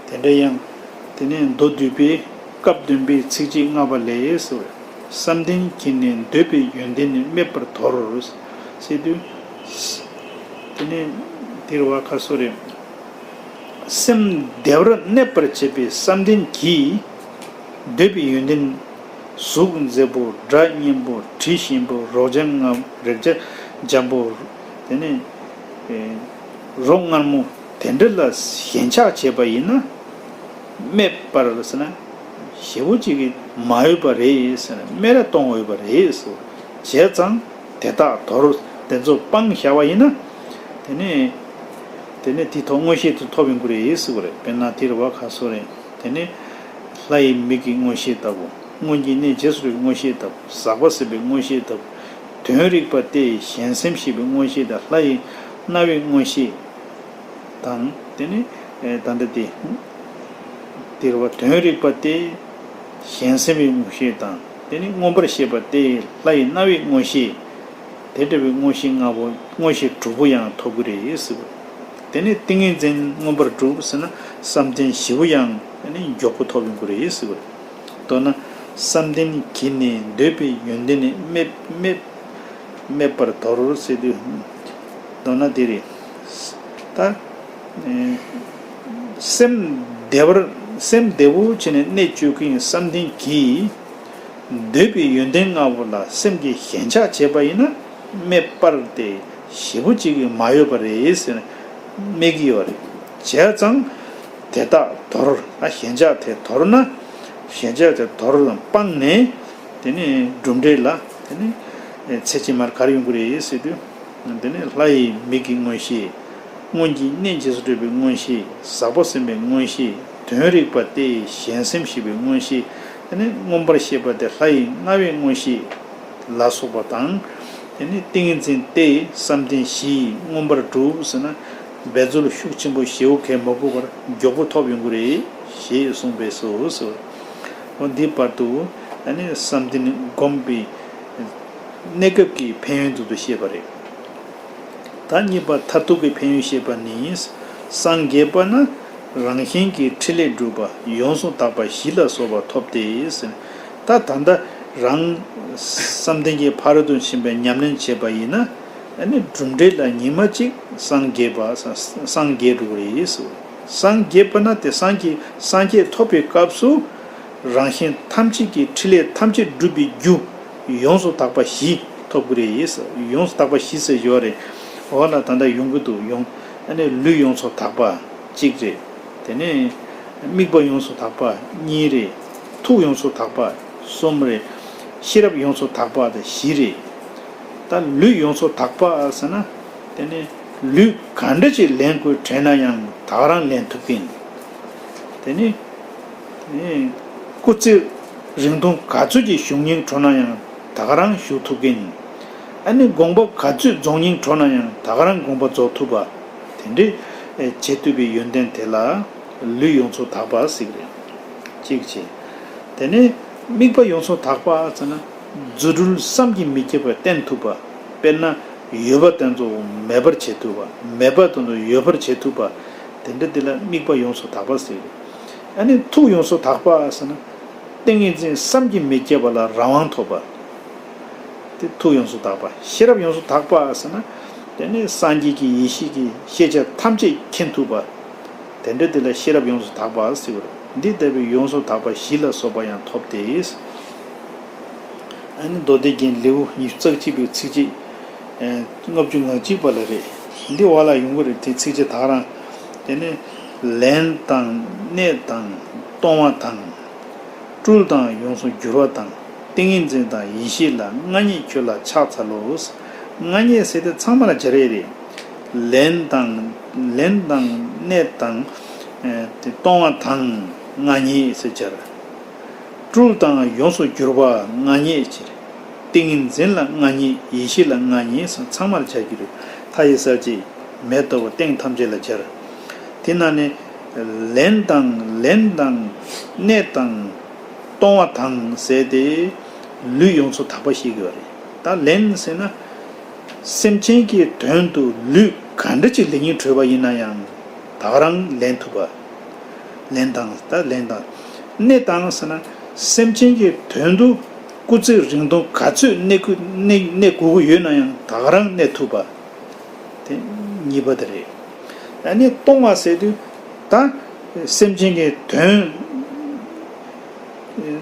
དེ་འདྲ་ཡང་། དེ་ནས་མདོ་སྡུད་པའི་སྐབས་བདུན་པའི་ཚིགས་བཅད་ལྔ་པ་ལས་ཟེར། བསམ་གཏན་གྱིས་ནི་འདོད་པའི་ཡོན་ཏན་ནི་སྨྲས་པར་དོར། ཟེར་དུས། དེ་ནས་དེར་བ་ཁ་སོ་རེ། སེམས་བདེ་བར་གནས་པར་བྱེད་པའི་བསམ་གཏན་གྱིས། འདོད་པའི་ཡོན་ཏན། གཟུགས་མཛེས་པོ། སྒྲ་སྙན་པོ། དྲི་ཞིམ་པོ། རོ་བརྒྱ་ངམ། རེག་བྱ་འཇམ་པོ། དེ་ནས། ཨེ། རོ་མངར་མོ། དེ་འདྲ་ལ་ཞེན་ཆགས་བྱས་པ་ཡིན་ན། སྨྲས་པར་ཟེར་ན། ཞེ་པོ་ཅིག་གིས་མ་འོས་པ་རེད་ཟེར་ན། སྨད་ར་གཏོང་འོས་པ་རེད་ཟེར། བྱས་ཙང་དེ་དག་དོར། དེ་ཚོ་སྤངས་བཞག་པ་ཡིན་ན། དེ་ནས། དེ་ནས་དེ་ཐོག་མངོན་ཤེས་དེ་ཐོབ་ཡོང་གི་རེད་ཟེར་གི་རེད། དཔེར་ན་དེར་བ་ཁ་སོ་རེ། དེ་ནས་ལྷ་ཡི་མིག་གི་མངོན་ཤེས་ལྟ་བུ། སྔོན་གྱི་གནས་རྗེས་སུ་འགྲོ་བའི་མངོན་ཤེས་ལྟ་བུ། ཟག་པ་ཟིན་པའི་མངོན་ཤེས་ལྟ་བུ། དོན་རིག་པ་སྟེ་གཞན་སེམས་ཤེས་པའི་མངོན་ཤེས་དང་། ལྷ་ཡི་རྣ་བའི་མངོན་ཤེས་དང་། དེ་ནི། ཨེ། ད་ལྟ་དེ། དེར་བ་དོན་རིག་པ་སྟེ། གཞན་སེམས་པའི་མངོན་ཤེས་དང་། དེ་ནི་མངོན་པར་ཤེས་པ་སྟེ་ལྷ་ཡི་རྣ་བའི་མངོན་ཤེས། དེ་འདྲ་བའི་མངོན་ཤེས་ལྔ་པོ། མངོན་ཤེས་དྲུག་པོ་ཡང་ཐོབ་ཀྱི་རེད་ཟེར་བ། དེ་ནི་ཏིང་ངེ་འཛིན་མངོན་པར་འགྲུབ་ཟེར་ན། བསམ་གཏན་བཞི་པོ་ཡང་དེ་ནི་མགྱོགས་པོ་ཐོབ་ཡོང་གི་རེད་ཟེར་བ། མདོར་ན། བསམ་གཏན་གྱིས་ནི་འདོད་པའི་ཡོན་ཏན་ནི། སྨྲས་སྨྲས་སྨྲས་པར་དོར་ཟེར་དུས། མདོར་ན་དེ་རེད། ད། ཨེ། སེམས་བདེ་བར། སེམས་བདེ་བོ་བྱས་ནས་གནས་བཅུག་གི་ཡིན་བསམ་གཏན་གྱིས། འདོད་པའི་ཡོན་ཏན་ལྔ་པོ་ལ་སེམས་ཀྱིས་ཞེན་ཆགས་བྱས་པ་ཡིན་ན། སྨྲས་པར་དེ་ཞེ་པོ་ཅིག་གིས་མ་འོས་པ་རེད་ཟེར་ནས་སྨྲས་ཀྱི་ཡོད་རེད། བྱས་ཙང་དེ་དག་དོར། ཞེན་ཆགས་དེ་དོར་ན། ཞེན་ཆགས་དེ་དོར་དང་སྤངས་ནས། དེ་ནས་གྲུབ་འབྲས་ལ། དེ་ནས་ཚེ་ཕྱི་མར་ག་རེ་ཡོང་གི་རེད་ཟེར་དུས། དེ་ནས་ལྷ་ཡི་མིག་གི་མངོན་ཤེས། སྔོན་གྱི་གནས་རྗེས་སུ་འགྲོ་བའི་མངོན་ཤེས། ཟག་པོ་ཟིན་པའི་མངོན་ཤེས། དོན་རིག་པ་སྟེ་གཞན་སེམས་ཤེས་པའི་མངོན་ཤེས། དེ་ནས་མངོན་པར་ཤེས་པ་སྟེ་ལྷ་ཡི་རྣ་བའི་མངོན་ཤེས་ལ་སོགས་པ་དང་། དེ་ནས་ཏིང་ངེ་འཛིན་སྟེ་བསམ་གཏན་བཞི་མངོན་པར་འགྲུབ་ཟེར་ན། འབད་རྩོལ་ཤུགས་ཆེན་པོ་ཞེ་པོ་གས་མ་དགོས་པར་མགྱོགས་པོ་ཐོབ་ཡོང་གི་རེད་ཞེས་གསུངས་པས་སོ་ཟེར། འོ་འདི་བར་དུ་ཨ་ནི་བསམ་གཏན་སྒོམ་པའི་གནས་སྐབས་ཀྱི་ཕན་ཡོན་དུ་དུ་བཤད་པ་རེད། ད་གཉིས་པ་མཐར་ཐུག་གི་ཕན་ཡོན་བཤད་པ་ནི། སངས་རྒྱས་པ་ན་རང་བཞིན་གྱིས་ཕྲིན་ལས་སྒྲུབ་པ་ཡོངས་སུ་དག་པ་བཞི་ལ་སོགས་པ་ཐོབ་སྟེ། ད་ད་ལྟ་རང་བསམ་གཏན་གྱི་ཕ་རོལ་ཏུ་ཕྱིན་པའི་ཉམས་ལེན་བྱས་པ་ཡིན་ན། ཨ་ནི་གྲུབ་འབྲས་ལ་ཉི་མ་གཅིག་སངས་རྒྱས་པ། སངས་རྒྱས་འགྲོ་གི་རེད་ཟེར། སངས་རྒྱས་པ་ན་དེ་སངས་རྒྱས། སངས་རྒྱས་ཐོབ་པའི་སྐབས་སུ་རང་གཞན་ཐམས་ཅད་ཀྱི་ཕྲིན་ལས་ཐམས་ཅད་སྒྲུབ་པའི་རྒྱུ་ཡོངས་སུ་དག་པ་བཞི་ཐོབ་ཀྱི་རེད་ཟེར། ཡོངས་སུ་དག་པ་བཞི་ཟེར་ཡོད་རེད། འོ་ལ་ད་ལྟ་ཡོང་གི་འདུག་ཡོང་། ཨ་ནི་ལུས་ཡོངས་སུ་དག་པ་གཅིག་རེད། དེ་ནས་དམིགས་པ་ཡོངས་སུ་དག་པ་གཉིས་རེད། ཐུགས་ཡོངས་སུ་དག་པ་གསུམ་རེད། ཤེས་རབ་ཡོངས་སུ་དག་པ་དེ་བཞི་རེད། ད་ལུས་ཡོངས་སུ་དག་པ་ཟེར་ན། དེ་ནས་ལུས་ག་འདྲ་ཅིག་ལེན་དགོས་དྲན་ན་ཡང་ད་ག་རང་ལེན་ཐུབ་ཀྱིན། དེ་ནས་སྐུ་ཚེ་རིང་ཐུང་ག་ཚོད་ཀྱི་བཞུགས་སྙིང་བྲོ་ན་ཡང་ད་ག་རང་བཞུགས་ཐུབ་ཀྱིན། ཨ་ནི་དགོངས་པ་ག་ཚོད་རྫོགས་སྙིང་བྲོ་ན་ཡང་ད་ག་རང་དགོངས་པ་རྫོགས་ཐུབ་པ། དེ་འདྲའི་བྱེད་ཐུབ་པའི་ཡོན་ཏན་དེ་ལ་ལུས་ཡོངས་སུ་དག་པ་ཟེར་གྱི་རེད། གཅིག་བྱས། དེ་ནས་དམིགས་པ་ཡོངས་སུ་དག་པ་ཟེར་ན། རྫུ་འཕྲུལ་བསམ་གྱིས་མི་ཁྱབ་པ་བསྟན་ཐུབ་པ། དཔེར་ན་ཡོད་པ་དེ་ཚོ་མེད་པར་བྱེད་ཐུབ་པ། མེད་པ་དེ་ཚོ་ཡོད་པར་བྱེད་ཐུབ་པ། དེ་འདྲ་དེ་ལ་དམིགས་པ་ཡོངས་སུ་དག་པ་ཟེར། ཨ་ནི་ཐུགས་ཡོངས་སུ་དག་པ་ཟེར་ན། ཏིང་ངེ་འཛིན་བསམ་གྱིས་མི་ཁྱབ་པ་ལ་རང་དབང་ཐོབ་པ། དེ་ཐུགས་ཡོངས་སུ་དག་པ། ཤེས་རབ་ཡོངས་སུ་དག་པ་ཟེར་ན། དེ་ནི་སངས་རྒྱས་ཀྱི་ཡེ་ཤེས་ཀྱི་ཤེས་བྱ་ཐམས་ཅད་མཁྱེན་ཐུབ་པ། དེ་འདྲ་དེ་ལ་ཤེས་རབ་ཡོངས་སུ་དག་པ་ཟེར་བ་རེད། འདི་ལྟ་བུའི་ཡོངས་སུ་དག་པ་བཞི་ལ་སོགས་པ་ཡང་ཐོབ་སྟེ། ཨ་ནི་མདོ་སྡེ་རྒྱན་ལེའུ་ཉི་ཤུ་རྩ་གཅིག་པའི་ཚིགས་བཅད་ལྔ་བཅུ་ང་གཅིག་པ་ལ་རེད། འདི་བ་ལ་ཡོང་གི་རེད། དེ་ཚིགས་བཅད་ད་ག་རང་། དེ་ནི་ལེན་དང་གནས་དང་གཏོང་བ་དང་། སྤྲུལ་དང་ཡོངས་སུ་བསྒྱུར་བ་དང་། ཏིང་ངེ་འཛིན་དང་ཡེ་ཤེས་ལ་མངའ་བརྙེས་ཁྱོད་ལ་ཕྱག་འཚལ་ལོ། མངའ་བརྙེས་ཟེར་དེ་ཚང་མ་ལ་སྦྱར་ཡས་རེད། ལེན་དང་། ལེན་དང་གནས་དང་། ཨེ། དེ་གཏོང་བ་དང་མངའ་བརྙེས་ཟེར་སྦྱར། སྤྲུལ་དང་ཡོངས་སུ་བསྒྱུར་བ་མངའ་བརྙེས་ཕྱིར། ཏིང་ངེ་འཛིན་ལ་མངའ་བརྙེས། ཡེ་ཤེས་ལ་མངའ་བརྙེས་ཟེར་ཚང་མ་ལ་སྦྱར་གྱི་རེད། མཐའ་ཡས་གསལ་བྱེད་མེ་ལྟ་བུ་སྟེང་ཐམས་ཅད་ལ་སྦྱར། དེ་ནང་ནས་ལན་དང་ལན་དང་གནས་དང་གཏོང་བ་དང་ཟེར་ཏེ་ལུས་ཡོངས་སུ་དག་པ་ཞིག་ཡོད་རེད། ད་ལན་ཟེར་ན་སེམས་ཅན་གྱི་དོན་དུ་ལུས་ག་འདྲ་ཅིག་ལེགས་ཉེས་གྲོལ་བ་ཡིན་ན་ཡང་ད་ག་རང་ལེན་ཐུབ་པ། ལན་དང་ད་ལན་དང་གནས་དང་ཟེར་ན་སེམས་ཅན་གྱི་དོན་དུ་སྐུ་ཚེ་རིང་ཐུང་ག་ཚོད་གནས་དགོས་གནས་གནས་དགོས་ཀྱི་ཡོད་ན་ཡང་ད་ག་རང་གནས་ཐུབ་པ། དེ་གཉིས་པ་དེ་རེད། ཨ་ནི་གཏོང་བ་ཟེར་དུས་ད་སེམས་ཅན་གྱི་དོན་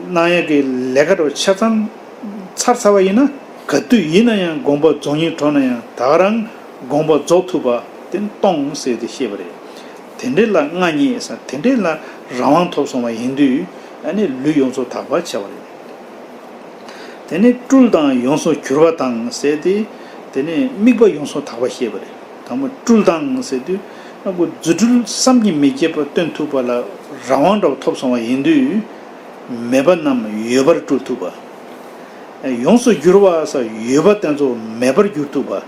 གནང་ཡག་གི་ལས་ཀ་རུ་ཆ་ཚང་ཚར་ཚར་བ་ཡིན་ན་ག་དུས་ཡིན་ན་ཡང་དགོངས་པ་རྫོགས་སྙིང་བྲོ་ན་ཡང་ད་ག་རང་དགོངས་པ་རྫོགས་ཐུབ་པ་དེ་གཏོང་ཟེར་ཏེ་བཤད་པ་རེད། དེ་འདྲའི་ལ་མངའ་བརྙེས་ས་དེ་འདྲའི་ལ་རང་དབང་ཐོབ་སོང་བ་ཡིན་དུས་ཨ་ནི་ལུས་ཡོངས་སུ་དག་པ་བྱ་བ་རེད། དེ་ནས་སྤྲུལ་དང་ཡོངས་སུ་གྱུར་པ་དང་ཟེར་ཏེ། དེ་ནས་དམིགས་པ་ཡོངས་སུ་དག་པ་བཤད་པ་རེད། དང་པོ་སྤྲུལ་དང་ཟེར་དུས་ཨ་ཁུ་རྫུ་འཕྲུལ་བསམ་གྱིས་མི་ཁྱབ་པ་སྟོན་ཐུབ་པ་ལ་རང་དབང་འདྲ་བ་ཐོབ་སོང་བ་ཡིན་དུས། མེད་པ་རྣམས་ཡོད་པར་སྤྲུལ་ཐུབ་པ། ཡོངས་སུ་གྱུར་པ་ཟེར་ཡོད་པ་དེ་ཚོ་མེད་པར་བསྒྱུར་ཐུབ་པ།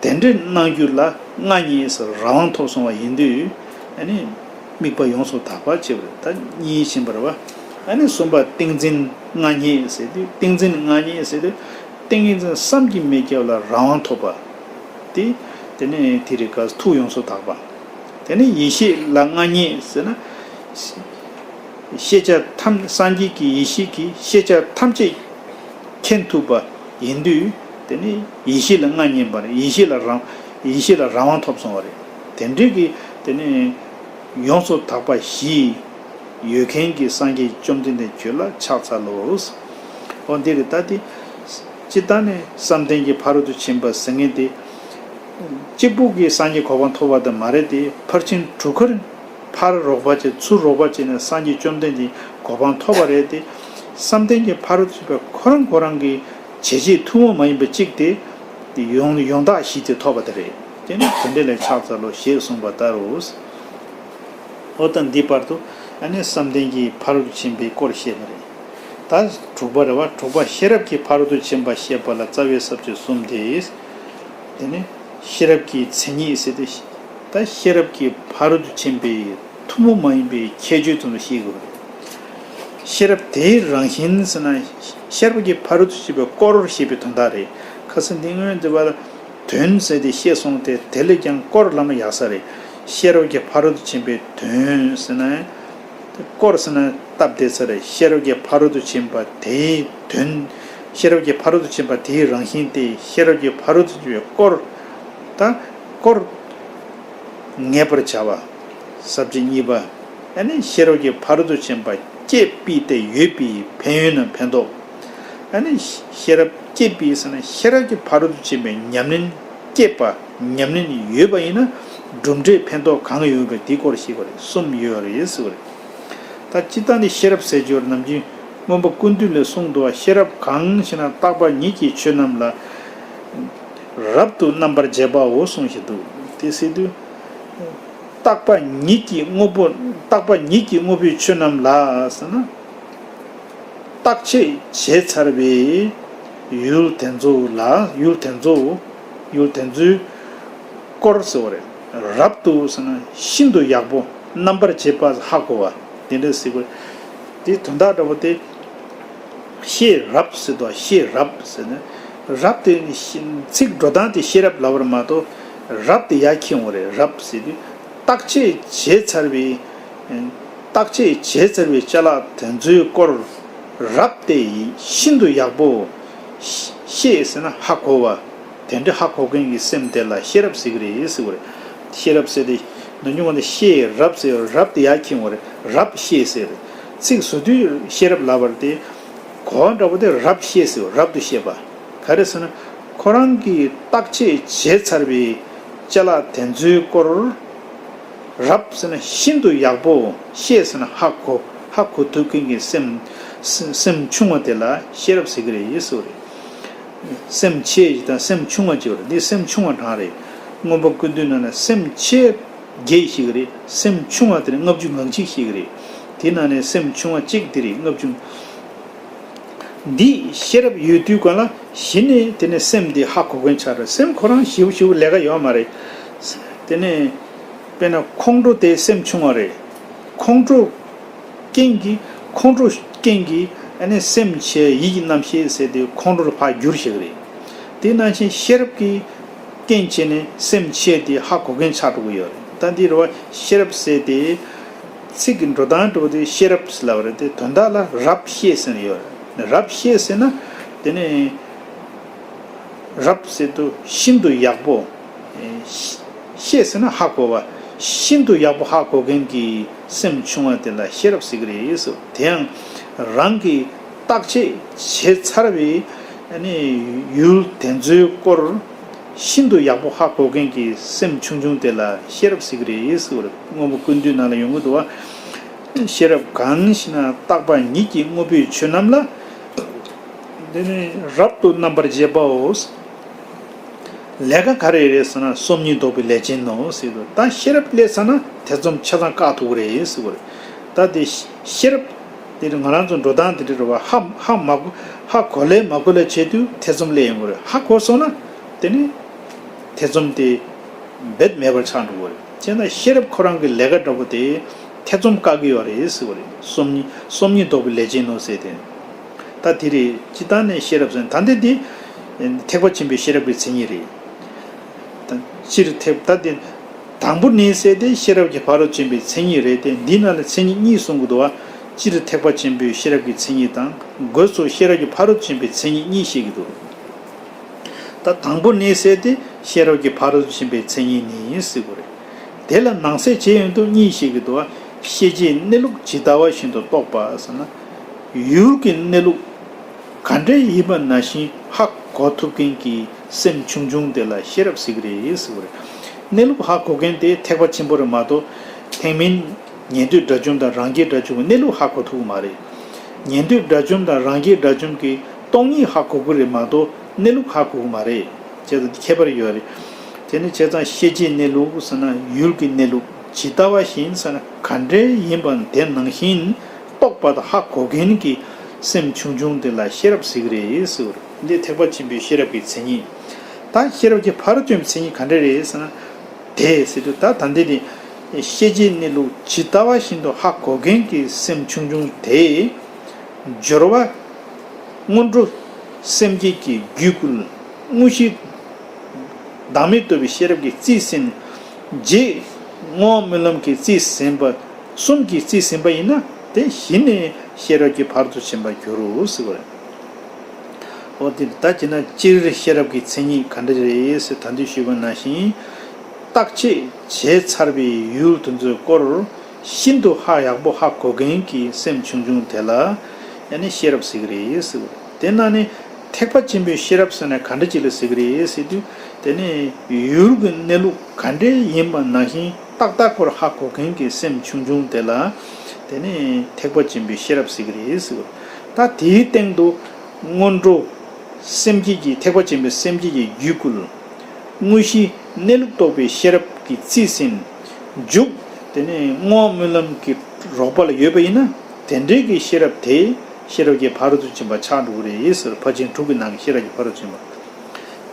དེ་འདྲའི་སྣང་རྒྱུ་ལ་མངའ་བརྙེས་ཟེར་རང་དབང་ཐོབ་སོང་བ་ཡིན་དུས། ཨ་ནི། དམིགས་པ་ཡོངས་སུ་དག་པ་བྱེད་པ་རེད། ད་གཉིས་ཕྱིན་པ་རེད་བ། ཨ་ནི་གསུམ་པ་ཏིང་འཛིན་མངའ་བརྙེས་ཟེར་དུས་ཏིང་འཛིན་མངའ་བརྙེས་ཟེར་དུས་ཏིང་ངེ་འཛིན་བསམ་གྱིས་མི་ཁྱབ་ལ་རང་དབང་ཐོབ་པ། དེ་དེ་ནས་དེ་རིགས་ཀ་ཐུགས་ཡོངས་སུ་དག་པ། དེ་ནས་ཡེ་ཤེས་ལ་མངའ་བརྙེས་ཟེར་ན། ཤེས་བྱ་ཐམས་སངས་རྒྱས་ཀྱི་ཡེ་ཤེས་ཀྱིས་ཤེས་བྱ་ཐམས་ཅད་མཁྱེན་ཐུབ་པ་ཡིན་དུས་དེ་ནི་ཡེ་ཤེས་ལ་མངའ་བརྙེས་པ་རེད། ཡེ་ཤེས་ལ་རང་ཡེ་ཤེས་ལ་རང་དབང་ཐོབ་སོང་བ་རེད། དེ་འདྲའི་གི་དེ་ནི་ཡོངས་སུ་དག་པ་བཞི་ཡོད་མཁན་གྱི་སངས་རྒྱས་བཅོམ་ལྡན་འདས་ཁྱོད་ལ་ཕྱག་འཚལ་ལོ། འོ་འདི་རེད། ད་དེ་སྤྱིར་བཏང་ནས་བསམ་གཏན་གྱི་ཕ་རོལ་ཏུ་ཕྱིན་པ་ཟེར་མཁན་དེ། གཅིག་པུ་གིས་སངས་རྒྱས་གོ་འཕང་ཐོབ་པ་དེ་མ་རེད་དེ། ཕར་ཕྱིན་དྲུག་ཁར་ཕར་རོགས་པ་བྱས་ཚུར་རོགས་པ་བྱས་ནས་སངས་རྒྱས་བཅོམ་ལྡན་འདས་གོ་འཕང་ཐོབ་པ་རེད་དེ། བསམ་གཏན་གྱི་ཕ་རོལ་ཏུ་ཕྱིན་པ་ཁོ་རང་ཁོ་རང་གི་བྱས་རྗེས་ཐུན་མོང་མ་ཡིན་པ་གཅིག་དེ། དེ་ཡོང་ཡོང་དག་བཞི་དེ་ཐོབ་པ་དེ་རེད། དེ་ནི་དེ་འདྲ་ལ་ཕྱག་འཚལ་ལོ་ཞེས་གསུངས་པ་ལྟར་རོ། འོ་ད་འདི་བར་དུ་ཨ་ནི་བསམ་གཏན་གྱི་ཕ་རོལ་ཏུ་ཕྱིན་པའི་སྐོར་བཤད་པ་རེད། ད་དྲུག་པ་རེད་བ། དྲུག་པ་ཤེས་རབ་ཀྱི་ཕ་རོལ་ཏུ་ཕྱིན་པ་བཤད་པ་ལ་རྩ་བའི་ས་བཅད་གསུམ་སྟེ། དེ་ནི་ཤེས་རབ་ཀྱི་མཚན་ཉིད་ཟེར་ཏེ། ད་ཤེས་རབ་ཀྱི་ཕ་རོལ་ཏུ་ཕྱིན་པའི་ཐུན་མོང་མ་ཡིན་པའི་ཁྱད་ཆོས་དེ་ཚོ་ཤེས་དགོས་པ་རེད། ཤེས་རབ་དེའི་རང་བཞིན་ཟེར་ན། ཤེས་རབ་ཀྱི་ཕ་རོལ་ཏུ་ཕྱིན་པའི་སྐོར་ཞེས་པའི་དོན་དག་རེད། ཁ་སང་འདི་སྔོན་འདི་བ་ལ་དོན་ཟེར་ཏེ་བཤད་སོང་སྟེ། དེ་ལས་ཀྱང་སྐོར་ལབ་ན་ཡག་ས་རེད། ཤེས་རབ་ཀྱི་ཕ་རོལ་ཏུ་ཕྱིན་པའི་དོན་ཟེར་ན། སྐོར་ཟེར་ན་སྟབས་བདེ་ས་རེད། ཤེས་རབ་ཀྱི་ཕ་རོལ་ཏུ་ཕྱིན་པ་དེའི་དོན། ཤེས་རབ་ཀྱི་ཕ་རོལ་ཏུ་ཕྱིན་པ་དེའི་རང་བཞིན་ཏེ། ཤེས་རབ་ཀྱི་ཕ་རོལ་ཏུ་ཕྱིན་པའི་སྐོར། ད་སྐོར་ངེས་པར་བྱ་བ། ས་བཅད་གཉིས་པ། ཨ་ནི་ཤེས་རབ་ཀྱི་ཕ་རོལ་ཏུ་ཕྱིན་པ་སྐྱེས་པའི་སྟེ་ཡོད་པའི་ཕན་ཡོན་ནམ་ཕན་ཐོགས། ཨ་ནི་ཤེས་རབ་སྐྱེས་པའི་ཟེར་ན་ཤེས་རབ་ཀྱི་ཕ་རོལ་ཏུ་ཕྱིན་པའི་ཉམས་ལེན་སྐྱེས་པ། ཉམས་ལེན་ཡོད་པ་ཡིན་ན་གྲུབ་འབྲས་ཕན་ཐོགས་གང་ཡོད་པའི་དེའི་སྐོར་ཞིག་པ་རེད། གསུམ་ཡོད་རེད་ཟེར་བ་རེད། ད་སྤྱིར་བཏང་ནི་ཤེས་རབ་ཟེར་རྒྱུར་ནམ་རྒྱུན་མངོན་པ་ཀུན་བཏུས་ལས་གསུངས་འདུག་པ། ཤེས་རབ་གང་ཞེ་ན། རྟག་པ་ཉིད་ཀྱི་ཆོས་རྣམས་ལ་རབ་ཏུ་རྣམ་པར་འབྱེད་པའོ་གསུངས་བཞིན་འདུག་དེ་ཟེར་དུས། རྟག་པ་ཉིད་ཀྱི་དངོས་པོ། རྟག་པ་ཉིད་ཀྱི་དངོས་པོའི་ཆོས་རྣམས་ལ་ཟེར་ན། བརྟག་དཔྱད་བྱས་ཚར་བའི་ཡུལ་དེ་ཚོ་ལ། ཡུལ་དེ་ཚོ། ཡུལ་དེ་ཚོའི་སྐོར་ཟེར་བ་རེད། རབ་ཏུ་ཟེར་ན་ཤིན་ཏུ་ཡག་པོ། རྣམ་པར་འབྱེད་པ། ཧ་གོ་བ། དེ་འདྲ་ཟེར་དགོས། དེའི་དོན་དག་འདྲ་པོ་དེ། ཤེས་རབ་ཟེར་དུས་ཤེས་རབ་ཟེར་ན། རབ་དེ་ཚིག་འགྲོ་སྟངས་དེ་ཤེས་རབ་ལབ་པ་མ་གཏོགས། རབ་དེ་ཡར་འཁྱེར་ཡོང་བ་རེད། རབ་ཟེར་དུས་བརྟག་དཔྱད་བྱས་ཚར་བའི། བརྟག་དཔྱད་བྱས་ཚར་བའི་ཅ་ལག་དེ་ཚོའི་སྐོར། རབ་དེ་ཤིན་ཏུ་ཡག་པོ། ཤེས་ཟེར་ན་ཧ་གོ་བ། དེ་འདྲ་ཧ་གོ་མཁན་གྱི་སེམས་དེ་ལ་ཤེས་རབ་ཟེར་གྱི་རེད་ཟེར་བ་རེད། ཤེས་རབ་ཟེར་ཏེ། ནམ་རྒྱུན་ང་ཚོ་ཤེས་རབ་ཟེར། རབ་དེ་ཡར་འཁྱེར་ཡོང་བ་རེད། རབ་ཤེས་ཟེར་རེད། ཚིག་བཟོ་དུས་ཤེས་རབ་ལབ་པ་རེད་དེ། གོ་བ་འདྲ་པོ་དེ་རབ་ཤེས་ཟེར། རབ་ཏུ་ཤེས་པ། ག་རེ་ཟེར་ན། ཁོ་རང་གིས་བརྟག་དཔྱད་བྱས་ཚར་བའི་ཅ་ལག་དེ་ཚོའི་སྐོར། རབ་ཟེར་ན་ཤིན་ཏུ་ཡག་པོ། ཤེས་ཟེར་ན་ཧ་གོ། ཧ་གོ་ཐུབ་མཁན་གྱི་སེམས། སེམས་ཆུང་བ་དེ་ལ་ཤེས་རབ་ཟེར་གྱི་རེད་ཟེར་བ་རེད། སེམས་ཆེ་ཞིག་དང་སེམས་ཆུང་བ་ཅིག་ཡོད་རེད། འདི་སེམས་ཆུང་བ་གྲངས་རེད། མངོན་པ་ཀུན་བཏུས་ནང་ན་སེམས་ཆེ་བརྒྱད་ཞིག་རེད། སེམས་ཆུང་བ་དེ་ནི་ལྔ་བཅུ་ང་གཅིག་ཞིག་རེད། དེ་ནང་ནས་སེམས་ཆུང་བ་གཅིག་དེ་རེད། ལྔ་བཅུ། འདི་ཤེས་རབ་ཡོད་དུས་གང་ལ་གཞི་ནས་དེ་ནས་སེམས་འདི་ཧ་གོ་མཁན་ཆགས་རེད། སེམས་ཁོ་རང་ཞེ་པོ་ཞེ་པོ་ལས་ཀ་ཡོད་མ་རེད། དེ་ནས། དཔེར་ན་ཁོང་ཁྲོ་དེ་སེམས་ཆུང་བ་རེད། ཁོང་ཁྲོ་རྐྱེན་གྱིས་ཁོང་ཁྲོ་རྐྱེན་གྱིས་ཨ་ནི་སེམས་ཆེ་ཡིད་ཀྱི་རྣམ་ཤེས་ཟེར་དེ་ཁོང་ཁྲོ་ལ་ཕར་འགྱུར་ཞིག་རེད། དེ་ནང་བཞིན་ཤེས་རབ་ཀྱི་རྐྱེན་བྱས་ནས་སེམས་ཆེ་དེ་ཧ་གོ་མཁན་ཆགས་འགྲོ་གི་ཡོད་རེད། ད་འདི་རེད་བ། ཤེས་རབ་ཟེར་དེ་ཚིག་གི་འགྲོ་སྟངས་འགྲོ་དེ་ཤེས་རབ་ཟེར་ལབ་རེད་དེ། དོན་དག་ལ་རབ་ཤེས་ཟེར་ཡོད་རེད། རབ་ཤེས་ཟེར་ན་དེ་ནི་རབ་ཟེར་དུས་ཤིན་ཏུ་ཡག་པོ། ཤེས་ཟེར་ན་ཧ་གོ་བ། ཤིན་ཏུ་ཡག་པོ་ཧ་གོ་མཁན་གྱི་སེམས་ཆུང་བ་དེ་ལ་ཤེས་རབ་ཟེར་གྱི་རེད་ཟེར། དེ་ཡང་རང་གིས་བརྟག་དཔྱད་བྱས་ཚར་བའི་ཨ་ནི་ཡུལ་དེ་ཚོའི་སྐོར་ཤིན་ཏུ་ཡག་པོ་ཧ་གོ་མཁན་གྱི་སེམས་ཆུང་ཆུང་དེ་ལ་ཤེས་རབ་ཟེར་གྱི་རེད་ཟེར་བ་རེད། སྔོན་པོ་ཀུན་བཏུས་ནང་ལ་ཡོང་གི་འདུག་བ། ཤེས་རབ་གང་ཞིག་ན་བརྟག་པ་ཉིད་ཀྱིས་དངོས་པོའི་ཆོས་རྣམས་ལ། དེ་ནི་རབ་ཏུ་རྣམ་པར་འབྱེད་པའོ། ལས་ཀ་ག་རེ་རེད་ཟེར་ན་སོམ་ཉི་ལྡོག་པའི་ལས་ཅན་ནོ་ཟེར་དུས། ད་ཤེས་རབ་སླེབས་ཚར་ན་ཐེ་ཚོམ་ཆ་ཚང་བཀག་ཐུབ་ཀྱི་རེད་ཟེར་བ་རེད། ད་དེ་ཤེས་རབ་དེ་ང་རང་ཚོ་འགྲོ་སྟངས་དེ་འདྲ་རེད་བ། ཧ་ཧ་མ་གོ་ཧ་གོ་ལེ་མ་གོ་ལེ་བྱེད་དུས་ཐེ་ཚོམ་སླེབས་ཡོང་གི་རེད། ཧ་གོ་སོང་ན་དེ་ནི་ཐེ་ཚོམ་དེ་རྦད་མེད་པར་ཆགས་འགྲོ་གི་རེད། བྱས་ན་ཤེས་རབ་ཁོ་རང་གི་ལས་ཀ་འདྲ་པོ་དེ་ཐེ་ཚོམ་བཀག་གི་ཡོད་རེད་ཟེར་བ་རེད། སོམ་ཉི་སོམ་ཉི་ལྡོག་པའི་ལས་ཅན་ནོ་ཟེར་དེ། ད་དེ་རེད། སྤྱིར་བཏང་ནས་ཤེས་རབ་ཟེར་ན་ད་འདི་འདི་ཐེག་པ་ཆེན་པོའི་ཤེས་རབ་ཀྱི་མཚན་ཉིད་རེད། ད་སྤྱིར་ཐེག་ད་འདི་དང་པོ་ནས་ཟེར་དེ་ཤེས་རབ་ཀྱི་ཕ་རོལ་ཏུ་ཕྱིན་པའི་མཚན་ཉིད་རེད་དེ། འདི་ནང་ལ་མཚན་ཉིད་གཉིས་གསུང་གི་འདུག་བ། སྤྱིར་ཐེག་པ་ཆེན་པོའི་ཤེས་རབ་ཀྱི་མཚན་ཉིད་དང་སྒོས་སུ་ཤེས་རབ་ཀྱི་ཕ་རོལ་ཏུ་ཕྱིན་པའི་མཚན་ཉིད་གཉིས་བཤད་ཀྱི་འདུག་ད་དང་པོ་ནས་ཟེར་དེ་ཤེས་རབ་ཀྱི་ཕ་རོལ་ཏུ་ཕྱིན་པའི་མཚན་ཉིད་ནི་ཟེར་དགོས་རེད། དེ་ལ་ནང་གསེས་བྱས་ཡོང་དུས་གཉིས་བཤད་ཀྱི་འདུག་བ། ཤེས་བྱའི་གནས་ལུགས་ཇི་ལྟ་བ་བཞིན་དུ་རྟོགས་པ་ཟེར་ན། ཡུལ་གྱི་གནས་ལུགས་ག་འདྲ་ཡིན་པ་ནང་བཞིན་ཧ་གོ་ཐུབ་མཁན་གྱི་སེམས་ཆུང་ཆུང་དེ་ལ་ཤེས་རབ་ཟེར་གྱི་རེད་ཟེར་བ་རེད། གནས་ལུགས་ཧ་གོ་མཁན་དེ་ཐེག་པ་ཆེན་པོ་རེད་མ་གཏོགས། ཐེག་དམན་ཉན་ཐོས་དགྲ་བཅོམ་དང་རང་རྒྱལ་དགྲ་བཅོམ་གྱི་གནས་ལུགས་ཧ་གོ་ཐུབ་ཀྱི་མ་རེད། ཉན་ཐོས་དགྲ་བཅོམ་དང་རང་རྒྱལ་དགྲ་བཅོམ་གྱི་སྟོང་ཉིད་ཧ་གོ་གི་རེད་མ་གཏོགས་གནས་ལུགས་ཧ་གོ་གི་མ་རེད། བྱས་ཙང་ཁྱད་པར་ཡོད་རེད། དེ་ནི་བྱས་ཙང་ཤེས་བྱའི་གནས་ལུགས་ཟེར་ན་ཡུལ་གྱི་གནས་ལུགས་ཇི་ལྟ་བ་བཞིན་ཟེར་ན་ག་འདྲའི་ཡིན་པ་དེ་ནང་བཞིན་རྟོགས་པ་དང་ཧ་གོ་མཁན་གྱི་སེམས་ཆུང་ཆུང་དེ་ལ་ཤེས་རབ་ཟེར་གྱི་རེད་ཟེར་བ་རེད། འདི་ཐེག་པ་ཆེན་པོའི་ཤེས་རབ་ཀྱི་མཚན་ཉིད། ད་ཤེས་རབ་ཀྱི་ཕ་རོལ་ཏུ་ཕྱིན་པའི་མཚན་ཉིད་ག་འདྲ་རེད་ཟེར་ན། དེ་ཟེར་དུས་ད་ད་འདི་ནི་ཤེས་བྱའི་གནས་ལུགས་ཇི་ལྟ་བ་བཞིན་དུ་ཧ་གོ་མཁན་གྱི་སེམས་ཆུང་ཆུང་དེ། སྦྱོར་བ་སྔོན་འགྲོ་སེམས་བསྐྱེད་ཀྱི་རྒྱུད་བསྐུལ། དངོས་གཞི་བདག་མེད་རྟོགས་པའི་ཤེས་རབ་ཀྱིས་རྩིས་ཟིན། རྗེས་བསྔོ་བ་སྨོན་ལམ་གྱིས་རྩིས་ཟིན་པ། གསུམ་གྱིས་རྩིས་ཟིན་པ་ཡིན་ན་དེ་གཞི་ནས་ཤེས་རབ་ཀྱི་ཕ་རོལ་ཏུ་ཕྱིན་པར་འགྱུར་རོ་ཟེར་བ་རེད། འོ་དེ་ད་བྱས་ན་སྤྱིར་ཤེས་རབ་ཀྱི་མཚན་ཉིད་ག་འདྲ་རེད་ཟེར་ད་འདི་ཞུས་པ་ནང་བཞིན། བརྟག་དཔྱད་བྱས་ཚར་བའི་ཡུལ་དེ་ཚོའི་སྐོར་ཤིན་ཏུ་ཧ་ཡག་པོ་ཧ་གོ་མཁན་གྱི་སེམས་ཆུང་ཆུང་དེ་ལ་ཡང་ནི་ཤེས་རབ་ཟེར་གྱི་རེད་ཟེར་བ་རེད། དེ་ན་ནི་ཐེག་པ་ཆེན་པོའི་ཤེས་རབ་ཟེར་ན་ག་འདྲ་ཅིག་ལ་ཟེར་གྱི་རེད་ཟེར་དུས། དེ་ནི་ཡུལ་གྱི་གནས་ལུགས་ག་འདྲ་ཡིན་པ་ནང་བཞིན་ཏག་ཏག་སྐོར་ཧ་གོ་མཁན་གྱི་སེམས་ཆུང་ཆུང་དེ་ལ་དེ་ནི་ཐེག་པ་ཆེན་པོའི་ཤེས་རབ་ཟེར་གྱི་རེད་ཟེར་བ་རེད། ད་དེའི་སྟེང་དུ་སྔོན་འགྲོ་སེམས་བསྐྱེད་ཀྱི་ཐེག་པ་ཆེན་པོའི་སེམས་བསྐྱེད་ཀྱི་རྒྱུད་བསྐུལ། དངོས་གཞིའི་གནས་ལུགས་རྟོགས་པའི་ཤེས་རབ་ཀྱིས་རྩིས་ཟིན། མཇུག་དེ་ནས་བསྔོ་བ་སྨོན་ལམ་གྱི་རོགས་པ་ལ་ཡོད་པ་ཡིན་ན་དེ་འདྲའི་གི་ཤེས་རབ་དེ་ཤེས་རབ་ཀྱི་ཕ་རོལ་ཏུ་ཕྱིན་པ་ཆགས་འགྲོ་གི་རེད་ཟེར། ཕར་ཕྱིན་དྲུག་གི་ནང་གི་ཤེས་རབ་ཀྱི་ཕ་རོལ་ཏུ་ཕྱིན་པ།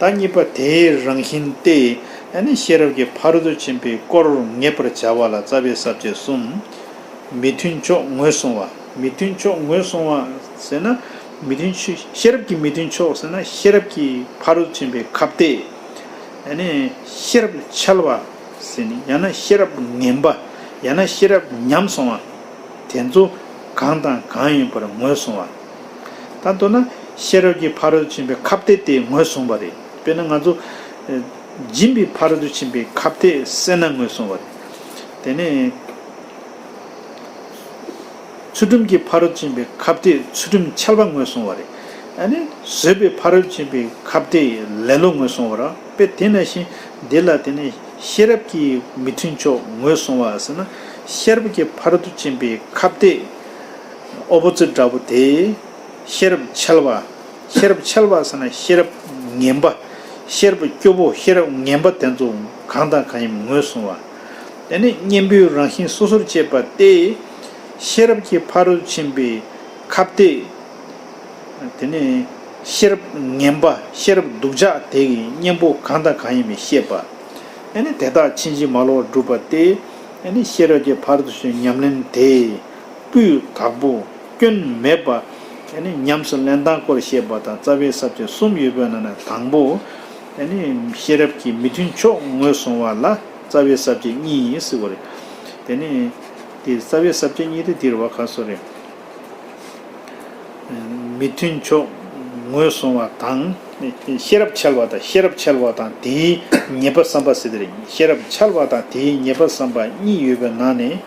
ད་གཉིས་པ་དེའི་རང་བཞིན་ཏེ། ཨ་ནི་ཤེས་རབ་ཀྱི་ཕ་རོལ་ཏུ་ཕྱིན་པའི་སྐོར་ངེས་པར་བྱ་བ་ལ་རྩ་བའི་ས་བཅད་གསུམ། མི་མཐུན་ཕྱོགས་ངོས་བཟུང་བ། མི་མཐུན་ཕྱོགས་ངོས་བཟུང་བ་ཟེར་ན། མི་མཐུན་ཕྱོགས་ཤེས་རབ་ཀྱི་མི་མཐུན་ཕྱོགས་ཟེར་ན་ཤེས་རབ་ཀྱི་ཕ་རོལ་ཏུ་ཕྱིན་པའི་ཁ་གཏད། ཨ་ནི་ཤེས་རབ་འཆལ་བ་ཟེར་ནས་ཡང་ན་ཤེས་རབ་ངན་པ། ཡང་ན་ཤེས་རབ་ཉམས་སོང་བ། དེ་ཚོ་གང་དང་གང་ཡིན་པར་ངོས་བཟུང་བ། ད་མདོར་ན་ཤེས་རབ་ཀྱི་ཕ་རོལ་ཏུ་ཕྱིན་པའི་ཁ་གཏད་དེ་ངོས་བཟུང་བ་རེད། དཔེར་ན་ང་ཚོ་ཨ་སྦྱིན་པའི་ཕ་རོལ་ཏུ་ཕྱིན་པའི་ཁ་གཏད་སེར་སྣ་ངོས་བཟུང་བ་རེད། དེ་ནས་ཚུལ་ཁྲིམས་ཀྱི་ཕ་རོལ་ཏུ་ཕྱིན་པའི་ཁ་གཏད་ཚུལ་ཁྲིམས་འཆལ་བ་ངོས་བཟུང་བ་རེད། ཨ་ནི་བཟོད་པའི་ཕ་རོལ་ཏུ་ཕྱིན་པའི་ཁ་གཏད་ལེ་ལོ་ངོས་བཟུང་བ་རེད། དཔེ་དེ་ནང་བཞིན་འདི་ལ་དེ་ནས་ཤེས་རབ་ཀྱི་མི་མཐུན་ཕྱོགས་ངོས་བཟུང་བ་ཟེར་ན་ཤེས་རབ་ཀྱི་ཕ་རོལ་ཏུ་ཕྱིན་པའི་ཁ་གཏད་ཨོ་པོ་ཛིཊ་འདྲ་པོ་དེ། ཤེས་རབ་འཆལ་བ། ཤེས་རབ་འཆལ་བ་ཟེར་ན་ཤེས་རབ་ངན་པ། ཤེས་རབ་སྐྱོ་པོ་ཤེས་རབ་ངན་པ་དེ་ཚོ་གང་དང་གང་ཡིན་ངོས་བཟུང་བ། དེ་ནས་གཉེན་པོའི་རང་བཞིན་སོ་སོར་བཅད་པ་སྟེ། ཤེས་རབ་ཀྱི་ཕ་རོལ་ཏུ་ཕྱིན་པའི་ཁ་གཏད། དེ་ནས་ཤེས་རབ་ངན་པ་ཤེས་རབ་སྡུག་ཅག་དེ་གི་གཉེན་པོ་གང་དང་གང་ཡིན་མིན་ཤེས་པ། ཨ་ནི་དེ་དག་ཕྱིན་ཅི་མ་ལོག་སྒྲུབ་པ་སྟེ། ཨ་ནི་ཤེས་རབ་ཀྱི་ཕ་རོལ་ཏུ་ཕྱིན་ཉམས་ལེན་དེ་སྤུས་དག་པོ་སྐྱོན་མེད་པ། ཨ་ནི་ཉམས་སུ་ལེན་སྟངས་སྐོར་བཤད་པ་དང་རྩ་བའི་ས་བཅད་གསུམ་ཡོད་པའི་ནང་ནས་དང་པོ། ཨ་ནི་ཤེས་རབ་ཀྱི་མི་མཐུན་ཕྱོགས་ངོས་བཟུང་བ་ལ་རྩ་བའི་ས་བཅད་གཉིས་ཟེར་བ་རེད། དེ་ནི་དེ་རྩ་བའི་ས་བཅད་གཉིས་དེ་འདིར་བ་ཁ་སོ་རེད། མི་མཐུན་ཕྱོགས་ངོས་བཟུང་བ་དང་། ཤེས་རབ་འཆལ་བ་དང་ཤེས་རབ་འཆལ་བ་དང་དེའི་ཉེས་པ་བསམ་པ་ཟེར་དེ་རེད། ཤེས་རབ་འཆལ་བ་དང་དེའི་ཉེས་པ་བསམ་པ་གཉིས་ཡོད་པའི་ནང་ནས།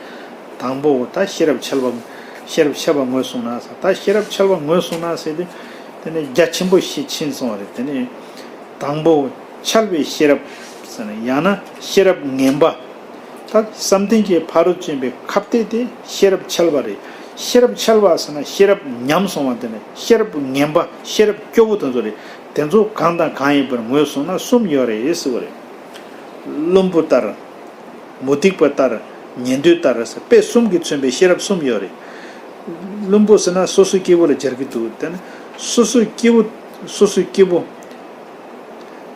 དང་པོ་ད་ཤེས་རབ་འཆལ་བ། ཤེས་རབ་འཆལ་བ་ངོས་བཟུང་ན་ཟེར། ད་ཤེས་རབ་འཆལ་བ་ངོས་བཟུང་ན་ཟེར་དུས། དེ་ནས་རྒྱ་ཆེན་པོ་ཞིག་ཕྱིན་སོང་བ་རེད། དེ་ནས་དང་པོ་འཆལ་བའི་ཤེས་རབ་ཟེར་ན་ཡང་ན་ཤེས་རབ་ངན་པ། ད་བསམ་གཏན་གྱི་ཕ་རོལ་ཏུ་ཕྱིན་པའི་ཁ་གཏད་དེ་ཤེས་རབ་འཆལ་བ་རེད། ཤེས་རབ་འཆལ་བ་ཟེར་ན་ཤེས་རབ་ཉམས་སོང་བ་དེ་ནས་ཤེས་རབ་ངན་པ་ཤེས་རབ་སྐྱོ་བོ་དེ་ཚོ་རེད། དེ་ཚོ་གང་དང་གང་ཡིན་པར་ངོས་བཟུང་ན་གསུམ་ཡོད་རེད་ཟེར་བ་རེད། བླུན་པོ་ལྟར། མུ་སྟེགས་པ་ལྟར། ཉན་ཐོས་ལྟར་ཟེར་དཔེ་གསུམ་གྱིས་མཚོན་པའི་ཤེས་རབ་གསུམ་ཡོད་རེད། བླུན་པོ་ཟེར་ན་སོ་སོའི་སྐྱེ་བོ་ལ་སྦྱར་གྱི་འདུག་དེ་ནི་སོ་སོའི་སྐྱེ་བོ། སོ་སོའི་སྐྱེ་བོ།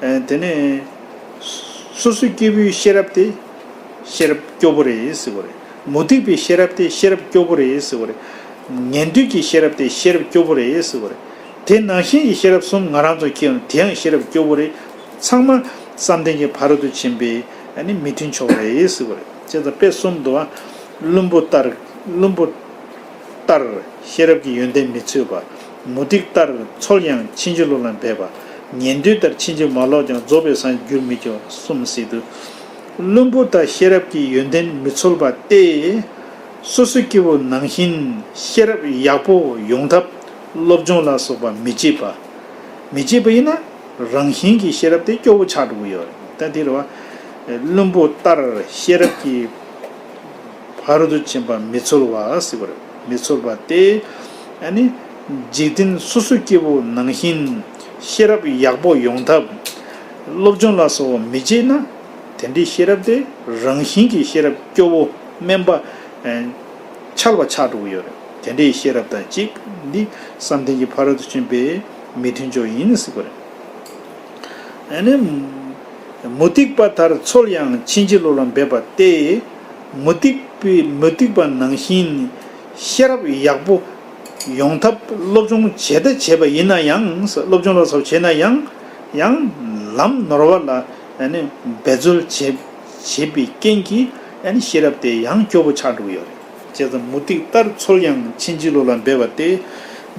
ཨེ། དེ་ནས་སོ་སོའི་སྐྱེ་བོའི་ཤེས་རབ་དེ་ཤེས་རབ་སྐྱོ་བོ་རེད་ཟེར་བ་རེད། མུ་སྟེགས་པའི་ཤེས་རབ་དེ་ཤེས་རབ་སྐྱོ་བོ་རེད་ཟེར་བ་རེད། ཉན་ཐོས་ཀྱི་ཤེས་རབ་དེ་ཤེས་རབ་སྐྱོ་བོ་རེད་ཟེར་བ་རེད། དེ་ནང་བཞིན་གྱི་ཤེས་རབ་གསུམ་ང་རང་ཚོ་མཁྱེན་ཡོང་དེ་ཡང་ཤེས་རབ་སྐྱོ་བོ་རེད། ཚང་མ་བསམ་གཏན་གྱི་ཕ་རོལ་ཏུ་ཕྱིན་པའི་ཨ་ནི་མི་མཐུན་ཕྱོགས་རེད་ཟེར་བ་རེད། བྱས་ཙང་དཔེ་གསུམ་འདུག་བ། བླུན་པོ་ལྟར། བླུན་པོ་ལྟར་ཤེས་རབ་ཀྱི་ཡོན་ཏན་མི་འཚོལ་བ། མུ་སྟེགས་ལྟར་འཚོལ་ཡང་ཕྱིན་ཅི་ལོག་ལ་འབད་པ། ཉན་ཐོས་ལྟར་ཕྱིན་ཅི་མ་ལོག་ཀྱང་རྫོགས་པའི་སངས་རྒྱས་འགྱུར་མི་འགྱུར་གསུམ་ཟེར་དུས། བླུན་པོ་ལྟར་ཤེས་རབ་ཀྱི་ཡོན་ཏན་མི་འཚོལ་བ་སྟེ། སོ་སོའི་སྐྱེ་བོ་ནང་བཞིན་ཤེས་རབ་ཡག་པོ་ཡོང་ཐབས་སློབ་སྦྱོང་ལ་སོགས་པ་མི་བྱེད་པ། མི་བྱེད་པ་ཡིན་ན་རང་བཞིན་གྱི་ཤེས་རབ་དེ་སྐྱོ་བོ་ཆགས་འགྲོ་གི་ཡོད་རེད། ད་འདི་རེད་བ། བླུན་པོ་ལྟར་ཤེས་རབ་ཀྱི་ཕ་རོལ་ཏུ་ཕྱིན་པ་མི་འཚོལ་བ་ཟེར་བ་རེད། མི་འཚོལ་བ་སྟེ། ཨ་ནི་འཇིག་རྟེན་སོ་སོའི་སྐྱེ་བོ་ནང་བཞིན་ཤེས་རབ་ཡག་པོ་ཡོང་ཐབས་སློབ་སྦྱོང་ལ་སོགས་པ་མི་བྱེད་ན། དེ་འདྲའི་ཤེས་རབ་དེ་རང་བཞིན་གྱི་ཤེས་རབ་སྐྱོ་བོ་དམན་པ། ཨེ། འཆལ་བ་ཆགས་འགྲོ་གི་ཡོད་རེད། དེ་འདྲའི་ཤེས་རབ་དང་གཅིག་འདི་བསམ་གཏན་གྱི་ཕ་རོལ་ཏུ་ཕྱིན་པའི་མི་མཐུན་ཕྱོགས་ཡིན་ཟེར་གྱི་རེད། ཨ་ནི། མུ་སྟེགས་པ་ལྟར་འཚོལ་ཡང་ཕྱིན་ཅི་ལོག་ལ་འབད་པ་སྟེ། མུ་སྟེགས་པའི་མུ་སྟེགས་པ་ནང་བཞིན་ཤེས་རབ་ཡག་པོ་ཡོང་ཐབས་སློབ་སྦྱོང་བྱས་ད་བྱས་པ་ཡིན་ན་ཡང་། སློབ་སྦྱོང་ལ་སོགས་བྱས་ན་ཡང་། ཡང་ལམ་ནོར་བ་ལ་ཨ་ནི་འབད་རྩོལ་བྱེད་བྱེད་པའི་རྐྱེན་གྱིས་ཨ་ནི་ཤེས་རབ་དེ་ཡང་སྐྱོ་བོ་ཆགས་འགྲོ་གི་ཡོད་རེད། བྱས་ཙང་མུ་སྟེགས་ལྟར་འཚོལ་ཡང་ཕྱིན་ཅི་ལོག་ལ་འབད་པ་སྟེ།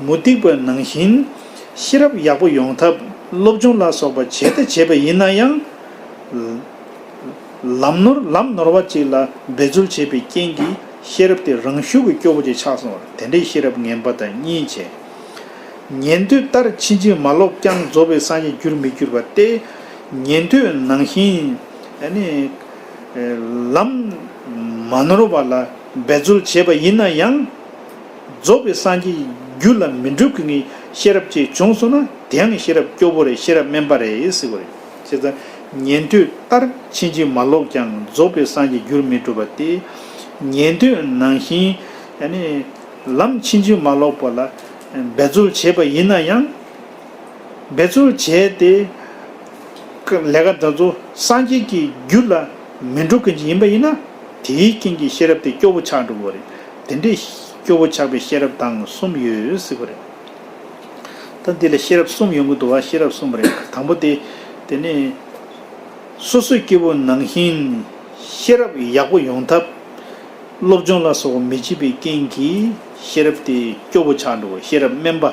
མུ་སྟེགས་པ་ནང་བཞིན་ཤེས་རབ་ཡག་པོ་ཡོང་ཐབས་སློབ་སྦྱོང་ལ་སོགས་པ་བྱས་ད་བྱས་པ་ཡིན་ན་ཡང་། ལམ་ནོར་ལམ་ནོར་བ་ཅིག་ལ་འབད་རྩོལ་བྱེད་པའི་རྐྱེན་གྱིས་ཤེས་རབ་དེ་རང་ཤུགས་ཀྱིས་སྐྱོ་བོ་ཅིག་ཆགས་སོང་བ། དེ་འདྲའི་ཤེས་རབ་ངན་པ་དང་གཉིས་བྱས། ཉན་ཐོས་ལྟར་ཕྱིན་ཅི་མ་ལོག་ཀྱང་རྫོགས་པའི་སངས་རྒྱས་འགྱུར་མི་འགྱུར་བ་སྟེ། ཉན་ཐོས་ནང་བཞིན་ཨ་ནི་ལམ་མ་ནོར་བ་ལ་འབད་རྩོལ་བྱས་པ་ཡིན་ན་ཡང་། རྫོགས་པའི་སངས་རྒྱས་རྒྱུད་ལ་མི་འགྲུབ་མཁན་གྱི་ཤེས་རབ་ཅིག་བྱུང་སོང་ན་དེའང་ཤེས་རབ་སྐྱོ་བོ་རེད། ཤེས་རབ་དམན་པ་རེད་ཟེར་བ་རེད། བྱས་ཙང་ཉན་ཐོས་ལྟར་ཕྱིན་ཅི་མ་ལོག་ཀྱང་རྫོགས་པའི་སངས་རྒྱས་འགྱུར་མི་འགྲུབ་པ་སྟེ། ཉན་ཐོས་ནང་བཞིན་ཨ་ནི་ལམ་ཕྱིན་ཅི་མ་ལོག་པ་ལ་འབད་རྩོལ་བྱས་པ་ཡིན་ན་ཡང་། འབད་རྩོལ་བྱས་ཏེ། ལས་ཀ་འདི་ཚོ་སངས་རྒྱས་ཀྱི་རྒྱུད་ལ་མི་འགྲོ་མཁན་ཅིག་ཡིན་པ་ཡིན་ན། དེའི་རྐྱེན་གྱིས་ཤེས་རབ་དེ་སྐྱོ་བོ་ཆགས་འགྲོ་གི་རེད། དེ་འདྲའི་སྐྱོ་བོ་ཆགས་པའི་ཤེས་རབ་དང་གསུམ་ཡོད་ཟེར་གྱི་རེད། ད་འདི་ལ་ཤེས་རབ་གསུམ་ཡོང་གི་འདུག་བ། ཤེས་རབ་གསུམ་རེད། དང་པོ་དེ། དེ་ནི། སོ་སོའི་སྐྱེ་བོ་ནང་བཞིན་ཤེས་རབ་ཡག་པོ་ཡོང་ཐབས། སློབ་སྦྱོང་ལ་སོགས་པ་མི་བྱེད་པའི་རྐྱེན་གྱིས་ཤེས་རབ་དེ་སྐྱོ་བོ་ཆགས་འགྲོ་བ། ཤེས་རབ་དམན་པ།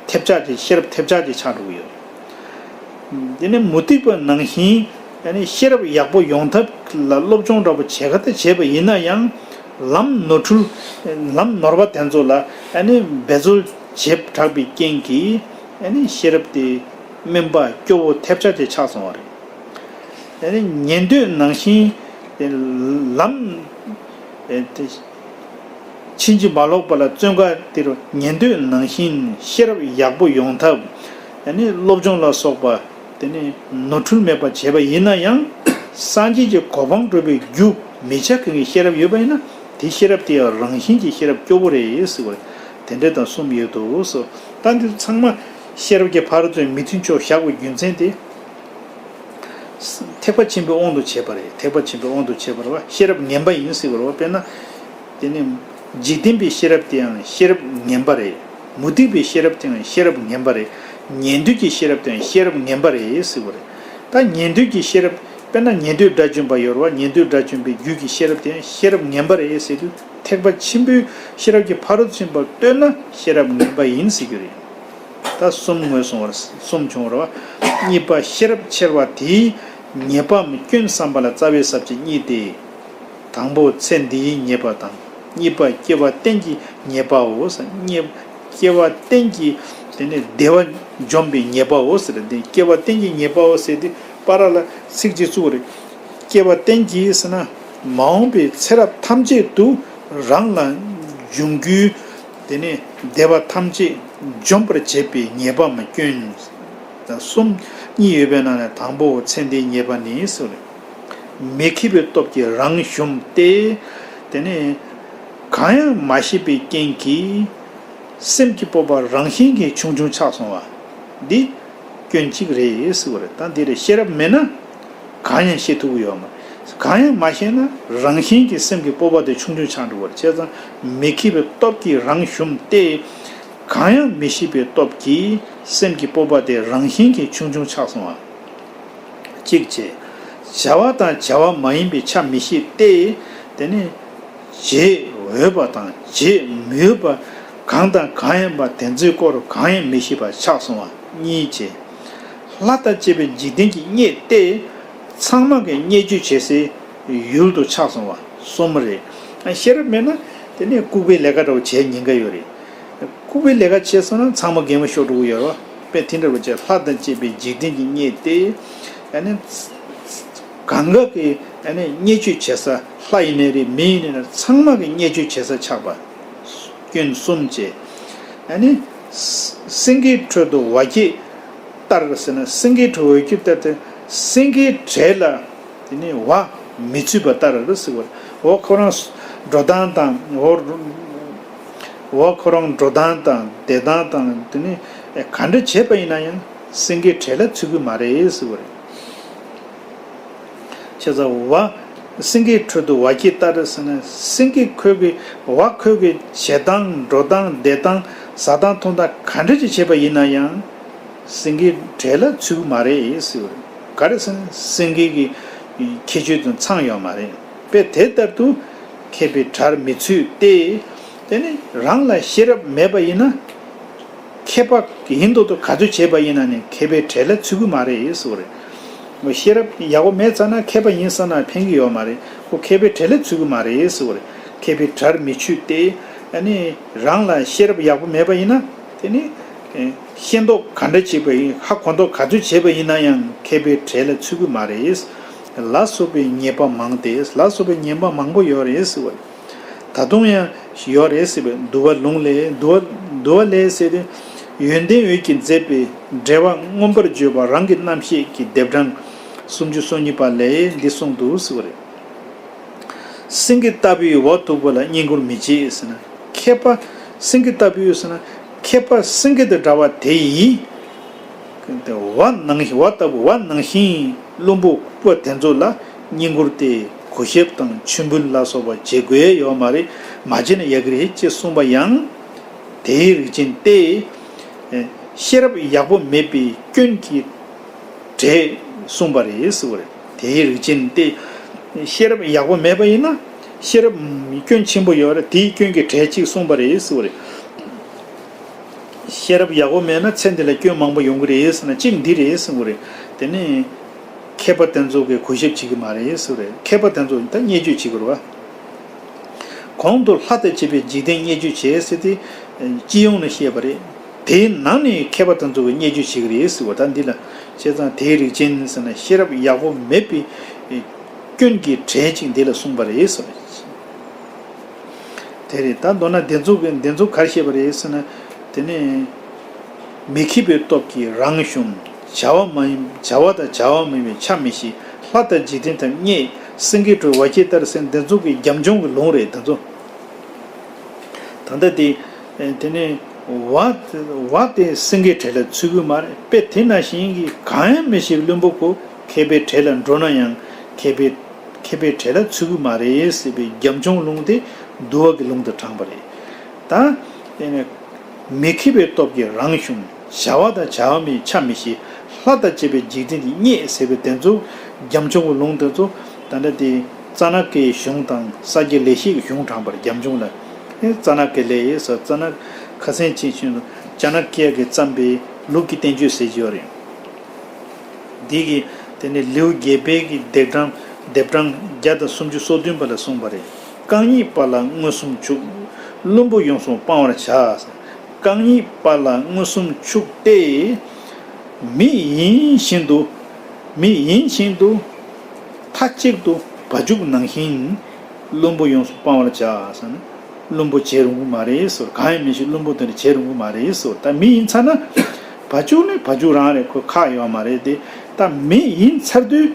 ཐེབས་ཆག་ཅིག་ཤེས་རབ་ཐེབས་ཆག་ཅིག་ཆགས་འགྲོ་གི་ཡོད་རེད། དེ་ནས་མུ་སྟེགས་པ་ནང་བཞིན་ཨ་ནི་ཤེས་རབ་ཡག་པོ་ཡོང་ཐབས་ལ་སློབ་སྦྱོང་འདྲ་པོ་བྱེད་ག་ད་བྱས་པ་ཡིན་ན་ཡང་། ལམ་ནོར་འཁྲུལ། ལམ་ནོར་བ་དེ་ཚོ་ལ་ཨ་ནི་འབད་རྩོལ་བྱེད་དྲགས་པའི་རྐྱེན་གྱིས་ཨ་ནི་ཤེས་རབ་དེ་དམན་པ་སྐྱོ་བོ་ཐེབས་ཆག་ཅིག་ཆགས་སོང་བ་རེད། ཨ་ནི་ཉན་ཐོས་ནང་བཞིན་ལམ། ཨེ། དེ། ཕྱིན་ཅི་མ་ལོག་པ་ལ་བརྩོན་ག་དེ་རུ་ཉན་ཐོས་ནང་བཞིན་ཤེས་རབ་ཡག་པོ་ཡོང་ཐབས། ཨ་ནི་སློབ་སྦྱོང་ལ་སོགས་པ་དེ་ནི་ནོར་འཁྲུལ་མེད་པ་བྱས་པ་ཡིན་ན་ཡང་། སངས་རྒྱས་ཀྱི་གོ་འཕང་སྒྲུབ་པའི་རྒྱུ་མི་ཆགས་མཁན་གྱི་ཤེས་རབ་ཡོད་པ་ཡིན་ན། དེ་ཤེས་རབ་དེ་ཡང་རང་བཞིན་གྱི་ཤེས་རབ་སྐྱོ་བོ་རེད་ཟེར་བ། དེ་འདྲ་དང་གསུམ་ཡོད་དོ་ཟེར། ད་འདི་ཚང་མ་ཤེས་རབ་ཀྱི་ཕ་རོལ་ཏུ་མི་མཐུན་ཕྱོགས་བཞག་པའི་རྒྱུ་མཚན་དེ། ཐེག་པ་ཆེན་པོའི་དབང་དུ་བྱས་པ་རེད། ཐེག་པ་ཆེན་པོའི་དབང་དུ་བྱས་པ་རེད་བ། ཤེས་རབ་ངན་པ་ཡིན་ཟེར་བ་རེད་བ། དཔེར་ན། དེ་ནི། འཇིག་རྟེན་པའི་ཤེས་རབ་དེའང་ཤེས་རབ་ངན་པ་རེད། མུ་སྟེགས་པའི་ཤེས་རབ་དེའང་ཤེས་རབ་ངན་པ་རེད། ཉན་ཐོས་ཀྱི་ཤེས་རབ་དེའང་ཤེས་རབ་ངན་པ་རེད་ཟེར་བ་རེད། ད་ཉན་ཐོས་ཀྱི་ཤེས་རབ། དཔེར་ན་ཉན་ཐོས་དགྲ་བཅོམ་པ་ཡོད་རེད་བ། ཉན་ཐོས་དགྲ་བཅོམ་པའི་རྒྱུད་ཀྱི་ཤེས་རབ་དེའང་ཤེས་རབ་ངན་པ་རེད་ཟེར་དུས། ཐེག་པ་ཆེན་པོའི་ཤེས་རབ་ཀྱི་ཕ་རོལ་ཏུ་ཕྱིན་པ་ལྟོས་ན་ཤེས་རབ་ངན་པ་ཡིན་ཟེར་རྒྱུ་རེད། ད་གསུམ་ངོས་བཟུང་བར། གསུམ་བྱུང་བ་རེད་བ། གཉིས་པ་ཤེས་རབ་ཆེར་བ་དེའི་ཉེས་པའམ་སྐྱོན་བསམ་པ་ལ་རྩ་བའི་ས་བཅད་གཉིས་ཏེ། དང་པོ་ཚེ་འདིའི་ཉེས་པ་དང་། གཉིས་པ་སྐྱེ་བ་གཏན་གྱི་ཉེས་པའོ། གཉིས། སྐྱེ་བ་གཏན་གྱི། དེ་ནས་བདེ་བ་འཇོམས་པའི་ཉེས་པའོ་ཟེར། དེ་སྐྱེ་བ་གཏན་གྱི་ཉེས་པའོ་ཟེར་དུས་བར་ལ་ཚིག་གཅིག་བཙུགས་རེད། སྐྱེ་བ་གཏན་གྱི་ཟེར་ན། མ་འོངས་པའི་ཚེ་རབས་ཐམས་ཅད་དུ་རང་ལ་འབྱུང་རྒྱུའི། དེ་ནས་བདེ་བ་ཐམས་ཅད་འཇོམས་པར་བྱེད་པའི་ཉེས་པའམ་སྐྱོན། གསུམ་གཉིས་ཡོད་པའི་ནང་ནས་དང་པོ་ཚེ་འདིའི་ཉེས་པ་ནི་ཟེར་རེད། མི་མཁས་པའི་སྟོབས་ཀྱིས་རང་ཞུམ་སྟེ། དེ་ནས་གང་ཡང་མ་ཤེས་པའི་རྐྱེན་གྱིས་སེམས་ཀྱི་སྤོབས་པ་རང་བཞིན་གྱིས་ཆུང་ཆུང་ཆགས་སོང་བ། འདི་སྐྱོན་གཅིག་རེད་ཟེར་བ་རེད། ད་འདི་རེད། ཤེས་རབ་མེད་ན་གང་ཡང་ཤེས་ཐུབ་ཀྱི་ཡོད་མ་རེད། གང་ཡང་མ་ཤེས་ན་རང་བཞིན་གྱིས་སེམས་ཀྱི་སྤོབས་པ་དེ་ཆུང་ཆུང་ཆགས་འགྲོ་བ་རེད། བྱས་ཙང་མི་མཁས་པའི་སྟོབས་ཀྱིས་རང་ཞུམ་སྟེ། གང་ཡང་མི་ཤེས་པའི་སྟོབས་ཀྱིས་སེམས་ཀྱི་སྤོབས་པ་དེ་རང་བཞིན་གྱིས་ཆུང་ཆུང་ཆགས་སོང་བ། གཅིག་བྱས། བྱ་བ་དང་བྱ་བ་མ་ཡིན་པའི་ཆ་མི་ཤེས་ཏེ། དེ་ནི། བྱེད་འོས་པ་དང་བྱེད་མི་འོས་པ་གང་དང་གང་ཡིན་པ་དེ་ཚོའི་སྐོར་གང་ཡང་མི་ཤེས་པ་ཆགས་སོང་བ། གཉིས་བྱས། ལྷ་དང་བཅས་པའི་འཇིག་རྟེན་གྱིས་བརྙས་ཏེ། ཚང་མ་གིས་བརྙས་བཅོས་བྱེད་སའི་ཡུལ་དུ་ཆགས་སོང་བ། གསུམ་རེད། ཤེས་རབ་མེད་ན་དེ་ནི་ལྐུགས་པའི་ལས་ཀ་འདྲ་བོ་བྱེད་ཉེན་ཁ་ཡོད་རེད། ལྐུགས་པའི་ལས་ཀ་བྱས་སོང་ན་ཚང་མ་གད་མོ་ཤོར་འགྲོ་གི་ཡོད་རེད་བ། དཔེ་དེ་འདྲ་བོ་བྱས། ལྷ་དང་བཅས་པའི་འཇིག་རྟེན་གྱིས་བརྙས་ཏེ། ཨ་ནི། གང་ག་གི་ཨ་ནི་བརྙས་བཅོས་བྱེད་ས། ལྷ་ཡིན་ནའི་རེད། མི་ཡིན་ནའི་རེད། ཚང་མ་གི་བརྙས་བཅོས་བྱེད་ས་ཆགས་པ། སྐྱོན་གསུམ་བྱས། ཨ་ནི། སེང་གེའི་ཁྲོད་དུ་ཝ་སྐྱེས་ལྟར་ཟེར་ན། སེང་གེའི་ཁྲོད། ཝ་སྐྱེས་ལྟར་ཏེ། སེང་གེའི་གྲས་ལ། དེ་ནི་ཝ་མི་ཚུད་པ་ལྟར་རེད་ཟེར་བ། འོ་ཁོ་རང་འགྲོ་སྟངས་དང་། འོ། འོ་ཁོ་རང་འགྲོ་སྟངས་དང་བསྡད་སྟངས་དང་། དེ་ནི་ག་འདྲ་བྱས་པ་ཡིན་ན་ཡང་སེང་གེའི་གྲས་ལ་ཚུད་ཀྱི་མ་རེད་ཟེར་བ་རེད། བྱས་ཙང་ཝ། སེང་གེའི་ཁྲོད་དུ་ཝ་སྐྱེས་ལྟར་ཟེར་ན། སེང་གེ་ཁོས་ཀྱི། ཝ་ཁོས་ཀྱི་བྱེད་སྟངས། འགྲོ་སྟངས། བསྡད་སྟངས། ཟ་སྟངས། འཐུང་སྟངས་ག་འདྲ་ཅིག་བྱས་པ་ཡིན་ན་ཡང་། སེང་གེའི་གྲས་ལ་ཚུད་ཀྱི་མ་རེད་ཟེར་བ་རེད། ག་རེ་ཟེར་ན་སེང་གེ་གི་ཁྱད་ཆོས་དང་ཚང་ཡོད་མ་རེད། དཔེ་དེ་ལྟར་དུ་མཁས་པའི་གྲལ་མི་ཚུད་དེ། དེ་ནི་རང་ལ་ཤེས་རབ་མེད་པ་ཡིན་ན། མཁས་པ་ཡིན་མདོག་མདོག་ག་ཚོད་བྱས་པ་ཡིན་ན་ནི་མཁས་པའི་གྲལ་ལ་ཚུད་ཀྱི་མ་རེད་ཟེར་བ་རེད། ཤེས་རབ་ཡག་པོ་མེད་ཙང་ན་མཁས་པ་ཡིན་བསམ་ན་ཕན་གྱི་ཡོད་མ་རེད། ཁོ་མཁས་པའི་གྲལ་ལ་ཚུད་ཀྱི་མ་རེད་ཟེར་བ་རེད། མཁས་པའི་གྲལ་མི་ཚུད་དེ། ཨ་ནི་རང་ལ་ཤེས་རབ་ཡག་པོ་མེད་པ་ཡིན་ན། དེ་ནི། ཤེས་མདོག་ག་འདྲ་བྱས་པ་ཡིན། ཧ་གོ་མདོག་ག་ཚོད་བྱས་པ་ཡིན་ན་ཡང་མཁས་པའི་གྲལ་ལ་ཚུད་ཀྱི་མ་རེད། ལ་སོགས་པའི་ཉེས་པ་མང་སྟེ། ལ་སོགས་པའི་ཉེས་པ་མང་པོ་ཡོད་རེད་ཟེར་བ་རེད། ད་དུང་ཡང་ཡོད་རེད་ཟེར་བས། འདུལ་བ་ལུང་ལས། འདུལ་བ། འདུལ་བ་ལས་ཟེར་ཏེ། ཡོན་ཏན་འོད་ཀྱིས་མཛད་པའི་འགྲེལ་པ་མངོན་པར་བརྗོད་པ་རང་གི་རྣམ་བཤད་ཀྱི་ལྡེབ་གྲངས་སུམ་ཅུ་སོ་གཉིས་པ་ལས་འདི་གསུངས་འདུག་ཟེར་བ་རེད། སེང་གེ་ལྟ་བུའི་འོ་ཐུག་པོ་ལ་བསྙེན་བཀུར་མི་བྱེད་ཟེར་ན། མཁས་པ་སེང་གེ་ལྟ་བུའི་ཟེར་ན། མཁས་པ་སེང་གེ་དང་འདྲ་བ་དེ་ཡིས། དེ་ཝ་ནང་། ཝ་ལྟ་བུ། ཝ་ནང་བཞིན་བླུན་པོ་ལྐུགས་པ་དེ་ཚོ་ལ་བསྙེན་བཀུར་ཏེ་གུས་ཞབས་དང་མཆོད་འབུལ་ལ་སོགས་པ་བྱེད་དགོས་ཡ་ཡོད་མ་རེད། མ་བྱས་ན་ཡག་གི་རེད་ཅེས་གསུངས་པ་ཡང་དེའི་རིགས་ཅན་ཏེ། ཤེས་རབ་ཡག་པོ་མེད་པའི་སྐྱོན་གྱི་གྲས་གསུངས་པ་རེད་ཟེར་བ་རེད། དེའི་རིགས་ཅན་ཏེ། ཤེས་རབ་ཡག་པོ་མེད་པ་ཡིན་ན། ཤེས་རབ་སྐྱོན་ཆེན་པོ་ཡོད་རེད། དེའི་སྐྱོན་གྱི་གྲས་གཅིག་གསུངས་པ་རེད་ཟེར་བ་རེད། ཤེས་རབ་ཡག་པོ་མེད་ན་ཚེ་འདི་ལ་སྐྱོན་མང་པོ་ཡོང་གི་རེད་ཟེར་ན། གཅིག་འདི་རེད་གསུང་གི་རེད། དེ་ནས་མཁས་པ་དེ་ཚོ་གིས་གུས་ཞབས་བྱེད་ཀྱི་མ་རེད་ཟེར་བ་རེད། མཁས་པ་དེ་ཚོ་ད་བརྙས་བཅོས་བྱེད་ཀྱི་རེད་བ། གོང་དུ་ལྷ་དང་བཅས་པའི་འཇིག་རྟེན་བརྙས་བཅོས་བྱེད་ཟེར་ཏེ་སྤྱི་ཡོངས་ནས་བཤད་པ་རེད། དེའི་ནང་ནས་མཁས་པ་དེ་ཚོ་གིས་བརྙས་བཅོས་བྱེད་ཀྱི་རེད་ཟེར་བ། ད་འདི་ལ་བྱས་ཙང་དེའི་རིགས་ཅན་ཟེར་ན་ཤེས་རབ་ཡག་པོ་མེད་པའི་སྐྱོན་གྱི་གྲས་ཅིག་འདི་ལ་གསུངས་པ་རེད་ཟེར་བ། དེ་རེད། ད་མདོར་ན་འདི་ཚོ་གི། འདི་ཚོ་ག་རེ་བཤད་པ་རེད་ཟེར་ན། དེ་ནས་མི་མཁས་པའི་སྟོབས་ཀྱིས་རང་ཞུམ། བྱ་བ་མ་ཡིན། བྱ་བ་དང་བྱ་བ་མ་ཡིན་པའི་ཆ་མི་ཤེས། ལྷ་དང་འཇིག་རྟེན་དང་བརྙས། སེང་གེའི་ཁྲོད་ཝ་སྐྱེས་ལྟར་ཟེར། འདི་ཚོ་གི་རྒྱབ་ལྗོངས་ཀྱི་ལུང་རེད་འདི་ཚོ། ད་ལྟ་དེ། དེ་ནས་ཝ། ཝ་དེ་སེང་གེའི་གྲས་ལ་ཚུད་ཀྱི་མ་རེད། དཔེ་དེ་ནང་བཞིན་གྱི་གང་ཡང་མི་ཤེས་བླུན་པོ་ཁོ། མཁས་པའི་གྲས་ལ་འགྲོ་ན་ཡང་མཁས་པའི་མཁས་པའི་གྲས་ལ་ཚུད་ཀྱི་མ་རེད་ཟེར་བའི་རྒྱབ་ལྗོངས་ལུང་དེ་འདུལ་བ་གི་ལུང་དུ་དྲངས་པ་རེད། ད་དེ་ནས་མི་མཁས་པའི་སྟོབས་ཀྱིས་རང་ཞུམ། བྱ་བ་དང་བྱ་བ་མིན་ཆ་མི་ཤེས། ལྷ་དང་བཅས་པའི་འཇིག་རྟེན་གྱི་རྙེད་ཟེར་བའི་དེ་ཚོ་རྒྱབ་ལྗོངས་ཀྱི་ལུང་དེ་ཚོ་ད་ལྟ་དེ་རྩ་ན་ཀའི་གཞུང་དང་ས་སྐྱའི་ལེགས་བཤད་ཀྱི་གཞུང་དྲངས་པར་རྒྱབ་ལྗོངས་ལ། རྩ་ན་ཀའི་ལེགས་ཟེར་རྩ་ན་ཁ་སང་ཅིག་ཞུས་ན་ཅ་ན་ཀྱ་གིས་བརྩམས་པའི་ལུགས་ཀྱི་བསྟན་བཅོས་ཟེར་གྱི་ཡོད་རེད། འདི་གི་དེ་ནི་ལེའུ་བརྒྱད་པའི་གི་ལྡེབ་གྲངས་ལྡེབ་གྲངས་བརྒྱ་དང་སུམ་ཅུ་སོ་བདུན་པ་ལ་གསུངས་པ་རེད། རྐང་གཉིས་པ་ལ་མངོན་སུམ་ཆུག། བླུན་པོ་ཡོངས་སུ་སྤང་བར་བྱ། རྐང་གཉིས་པ་ལ་མངོན་སུམ་ཆུག་སྟེ། མི་ཡིན་བཞིན་དུ། མི་ཡིན་བཞིན་དུ། མཐའ་གཅིག་ཏུ་བ་ཕྱུགས་ནང་བཞིན་བླུན་པོ་ཡོངས་སུ་སྤང་བར་བྱ་ཟེར་ན། བླུན་པོ་བྱེད་རུང་གི་མ་རེད་ཟེར། གང་ཡང་མི་ཤེས་བླུན་པོ་དེ་འདྲ་བྱེད་རུང་གི་མ་རེད་ཟེར། ད་མི་ཡིན་ཚར་ན་བ་ཕྱུགས་ནི་བ་ཕྱུགས་རང་རེད། ཁོ་ཁག་ཡོད་མ་རེད་དེ། ད་མི་ཡིན་ཚར་དུས་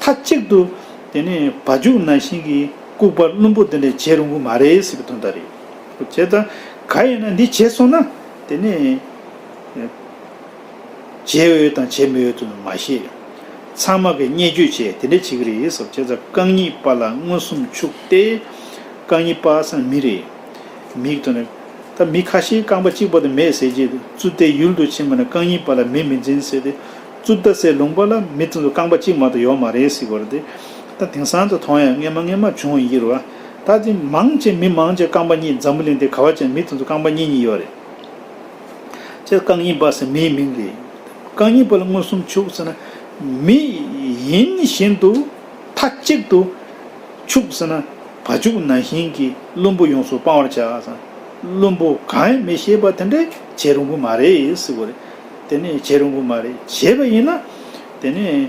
མཐའ་གཅིག་ཏུ་དེ་ནི་བ་ཕྱུགས་ནང་བཞིན་གྱི་ལྐུགས་པ་བླུན་པོ་དེ་འདྲ་བྱེད་རུང་གི་མ་རེད་ཟེར་བའི་དོན་དག་རེད། བྱས་ཙང་གང་ཡིན་ན་འདི་བྱས་སོང་ན་དེ་ནི། བྱེད་འོས་དང་བྱེད་མི་འོས་དུ་མ་ཤེས། ཚང་མ་གིས་བརྙས་བཅོས་བྱས་དེ་འདྲ་བྱེད་ཀྱི་རེད་ཟེར། བྱས་ཙང་རྐང་གཉིས་པ་ལ་མངོན་སུམ་ཆུག་སྟེ། རྐང་གཉིས་པ་ཟེར་ན་མི་རེད། མིག་ཏུ་ནི། ད་མི་ཁ་ཤས་རྐང་པ་གཅིག་པོ་དེ་མེད་ཟེར་རྗེས་རྩུབ་ཏའི་ཡུལ་དུ་ཕྱིན་པ་ན་རྐང་གཉིས་པ་ལ་མི་མི་འཛིན་ཟེར་ཏེ། རྩུབ་ཏ་ཟེར་ལུང་པ་ལ་མི་དེ་ཚོ་རྐང་པ་གཅིག་མ་གཏོགས་ཡོད་མ་རེད་ཟེར་གྱི་ཡོད་རེད་དེ། ད་དེང་སང་དུ་མཐོང་ཡང་སྔས་མ་སྔས་མ་བྱུང་ཡིན་གྱི་རེད་བ། ད་དེ་མང་ཆེ་མི་མང་ཆེ་རྐང་པ་གཉིས་འཛམ་བུ་གླིང་འདི་ག་བ་ཅན་མི་དེ་ཚོ་རྐང་པ་གཉིས་གཉིས་ཡོད་རེད། ཅེས་རྐང་གཉིས་པ་ཟེར་མིའི་མིང་རེད། རྐང་གཉིས་པ་ལ་མངོན་སུམ་ཆུག་ཟེར་ན། མི་ཡིན་བཞིན་དུ་མཐའ་གཅིག་ཏུ་ཆུག་ཟེར་ན། བ་ཕྱུགས་ནང་བཞིན་གྱི་བླུན་པོ་ཡོངས་སུ་སྤང་བར་བྱ་ཟེར། བླུན་པོ་གང་ཡང་མི་ཤེས་པ་དེ་འདྲ་བྱེད་རུང་གི་མ་རེད་ཟེར་བ་རེད། དེ་ནས་བྱེད་རུང་གི་མ་རེད། བྱས་པ་ཡིན་ན་དེ་ནས་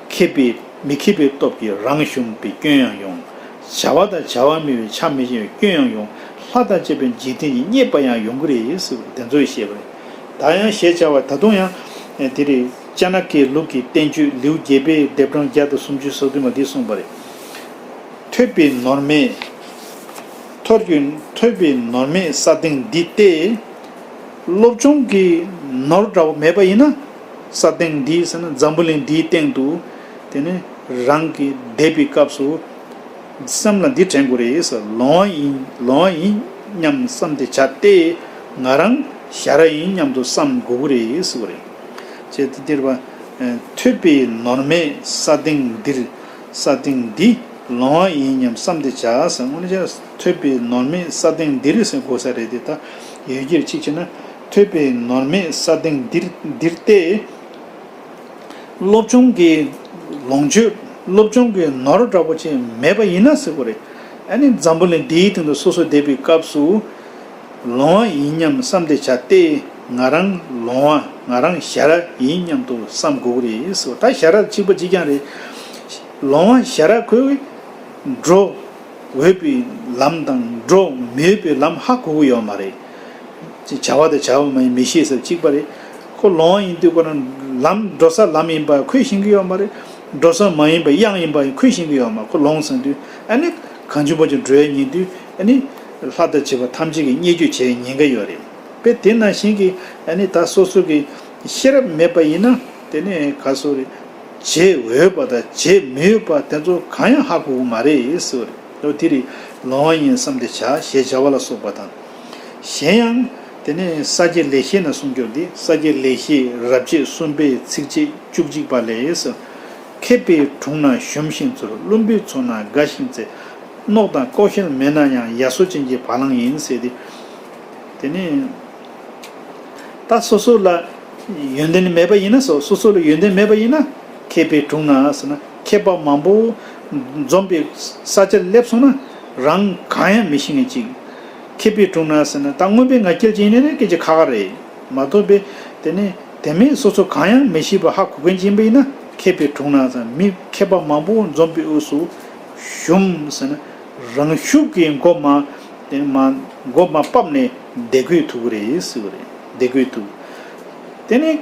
མཁས་པའི་མི་མཁས་པའི་སྟོབས་ཀྱིས་རང་ཞུམ་པའི་སྐྱོན་ཡང་ཡོང་། བྱ་བ་དང་བྱ་བ་མིན་པའི་ཆ་མི་ཤེས་པའི་སྐྱོན་ཡང་ཡོང་། ལྷ་དང་བཅས་པའི་འཇིག་རྟེན་གྱི་རྙེད་པ་ཡང་ཡོང་གི་རེད་ཟེར་བ་དེ་ཚོས་བཤད་པ་རེད། ད་ཡང་ཞེས་བྱ་བ་ད་དུང་ཡང་དེ་རེད། ཅ་ན་ཀའི་ལུགས་ཀྱི་བསྟན་བཅོས་ལེའུ་བརྒྱད་པའི་ལྡེབ་གྲངས་བརྒྱ་དང་སུམ་ཅུ་སོ་བདུན་པ་འདི་གསུངས་པ་རེད། ཐོས་པའི་ནོར་མེད། ཐོས་ཀྱི་ཐོས་པའི་ནོར་མེད་ས་སྟེང་འདི་སྟེ། སློབ་སྦྱོང་གི་ནོར་འདྲ་བོ་མེད་པ་ཡིན་ན། ས་སྟེང་འདི་ཟེར་ན་འཛམ་བུ་གླིང་འདིའི་སྟེང་དུ། དེ་ནི་རང་གི་བསྡད་པའི་སྐབས་སུ། སེམས་ལ་འདི་དྲན་དགོས་རེད་ཟེར། ལོང་བ་ཡིན་ལོང་བ་ཡིན་སྙམ་བསམ་སྟེ་བྱ་སྟེ། ང་རང་ཞ་ར་ཡིན་སྙམ་དུ་བསམ་དགོས་ཀྱི་རེད་ཟེར་བ་རེད། ཅེས་དེ་ལྟར་བ། ཐོས་པའི་ནོར་མེད་ས་སྟེང་འདིར། ས་སྟེང་འདི་ལོང་བ་ཡིན་སྙམ་བསམ་སྟེ་བྱ་ཟེར། དངོས་གནས་ཐོས་པའི་ནོར་མེད་ས་སྟེང་འདིར་ཟེར་དགོས་ས་རེད་དེ། ད་ཡོད་རྒྱུར་གཅིག་བྱས་ན་ཐོས་པའི་ནོར་མེད་ས་སྟེང་འདིར་འདིར་སྟེ། སློབ་སྦྱོང་གི་ལོངས་སྤྱོད་སློབ་སྦྱོང་གི་ནོར་འདྲ་པོ་ཅིག་མེད་པ་ཡིན་ན་ཟེར་དགོས་རེད། ཨ་ནི་འཛམ་བུ་གླིང་འདིའི་སྟེང་དུ་སོ་སོ་བསྡད་པའི་སྐབས་སུ། ལོང་བ་ཡིན་སྙམ་བསམ་སྟེ་བྱ་སྟེ། ང་རང་ལོང་བ་ང་རང་ཞ་ར་ཡིན་སྙམ་དུ་བསམ་དགོས་ཀྱི་རེད་ཟེར། ད་ཞ་ར་གཅིག་པ་གཅིག་རྐྱང་རེད། ལོང་བ་ཞ་ར་ཁོས་འགྲོ་འོས་པའི་ལམ་དང་འགྲོ་མི་འོས་པའི་ལམ་ཧ་གོ་གི་ཡོད་མ་རེད། ཅེས་བྱ་བ་དང་བྱ་བ་མ་ཡིན་མི་ཤེས་ཟེར་གཅིག་པ་རེད། ཁོ་ལོང་བ་ཡིན་དུས་ཁོ་ན་ལམ་འགྲོ་ས་ལམ་ཡིན་པ་ཁོས་ཤེས་ཀྱི་ཡོད་མ་རེད། འགྲོ་ས་མ་ཡིན་པ་གཡང་ཡིན་པ་ཁོས་ཤེས་ཀྱི་ཡོད་མ་རེད། ཁོ་ལོང་ཟེར་དུས་ཨ་ནི་གང་བྱུང་མང་བྱུང་འགྲོ་ཡ་ཉན་དུས་ཨ་ནི་ལྷ་དང་བཅས་པ་ཐམས་ཅད་ཀྱིས་བརྙས་བཅོས་བྱས་ཉེན་ཁ་ཡོད་རེད། དཔེ་དེ་ནང་བཞིན་གྱི་ཨ་ནི་ད་སོ་སོ་གི་ཤེས་རབ་མེད་པ་ཡིན་ན་དེ་ནས་ག་སོ་རེད། བྱེད་འོས་པ་དང་བྱེད་མི་འོས་པ་དེ་ཚོ་གང་ཡང་ཧ་གོ་གི་མ་རེད་ཟེར་བ་རེད། ལོ་དེ་རིང་ལོང་བ་ཡིན་བསམ་སྟེ་བྱ་ཞེས་བྱ་བ་ལ་སོགས་པ་དང་། གཞན་ཡང་། དེ་ནས་ས་སྐྱའི་ལེགས་བཤད་ན་གསུངས་ཀྱང་འདི་ས་སྐྱའི་ལེགས་བཤད་རབ་བྱེད་གསུམ་པའི་ཚིགས་བཅད་བཅུ་གཅིག་པ་ལས། མཁས་པའི་དྲུང་ན་ཞུམ་ཞིང་འཛུལ། བླུན་པོའི་ཚོགས་ན་དགའ་ཞིང་རྩེ། རྣོ་དང་ལྐོག་ཤལ་མེད་ན་ཡང་། ཡ་སོ་ཅན་གྱི་བ་ལང་ཡིན་ཟེར་ཏེ། དེ་ནས། ད་སོ་སོ་ལ་ཡོན་ཏན་མེད་པ་ཡིན་ན་སོ་སོ་སོ་ལ་ཡོན་ཏན་མེད་པ་ཡིན་ན་མཁས་པའི་དྲུང་ན་ཟེར་ན་མཁས་པ་མང་པོ་འཛོམས་པའི་ས་ཆར་སླེབས་སོང་ན་རང་གང་ཡང་མི་ཤེས་མཁན་ཅིག་མཁས་པའི་དྲུང་ན་ཟེར་ན་ད་མངོན་པའི་ངག་འཁྱལ་ཅིག་ཡིན་ན་ནི་སྐད་ཆ་ཁག་ཁག་རེད་མ་གཏོགས་པའི་དེ་ནི་དེ་མིན་སོ་སོ་གང་ཡང་མི་ཤེས་པ་ཧ་གོ་མཁན་ཅིག་ཡིན་པ་ཡིན་ན་མཁས་པའི་དྲུང་ན་ཟེར་ན་མི་མཁས་པ་མང་པོ་འཛོམས་པའི་དབུས་སུ་ཞུམ་ཟེར་ན་རང་ཤུགས་ཀྱིས་མགོ་མ། དེ་མ་མགོ་མ་བབས་ནས་བདེ་འཁོད་ཐུབ་ཀྱི་རེད་ཟེར་བ་རེད། བདེ་འཁོད་ཐུབ། དེ་ནས་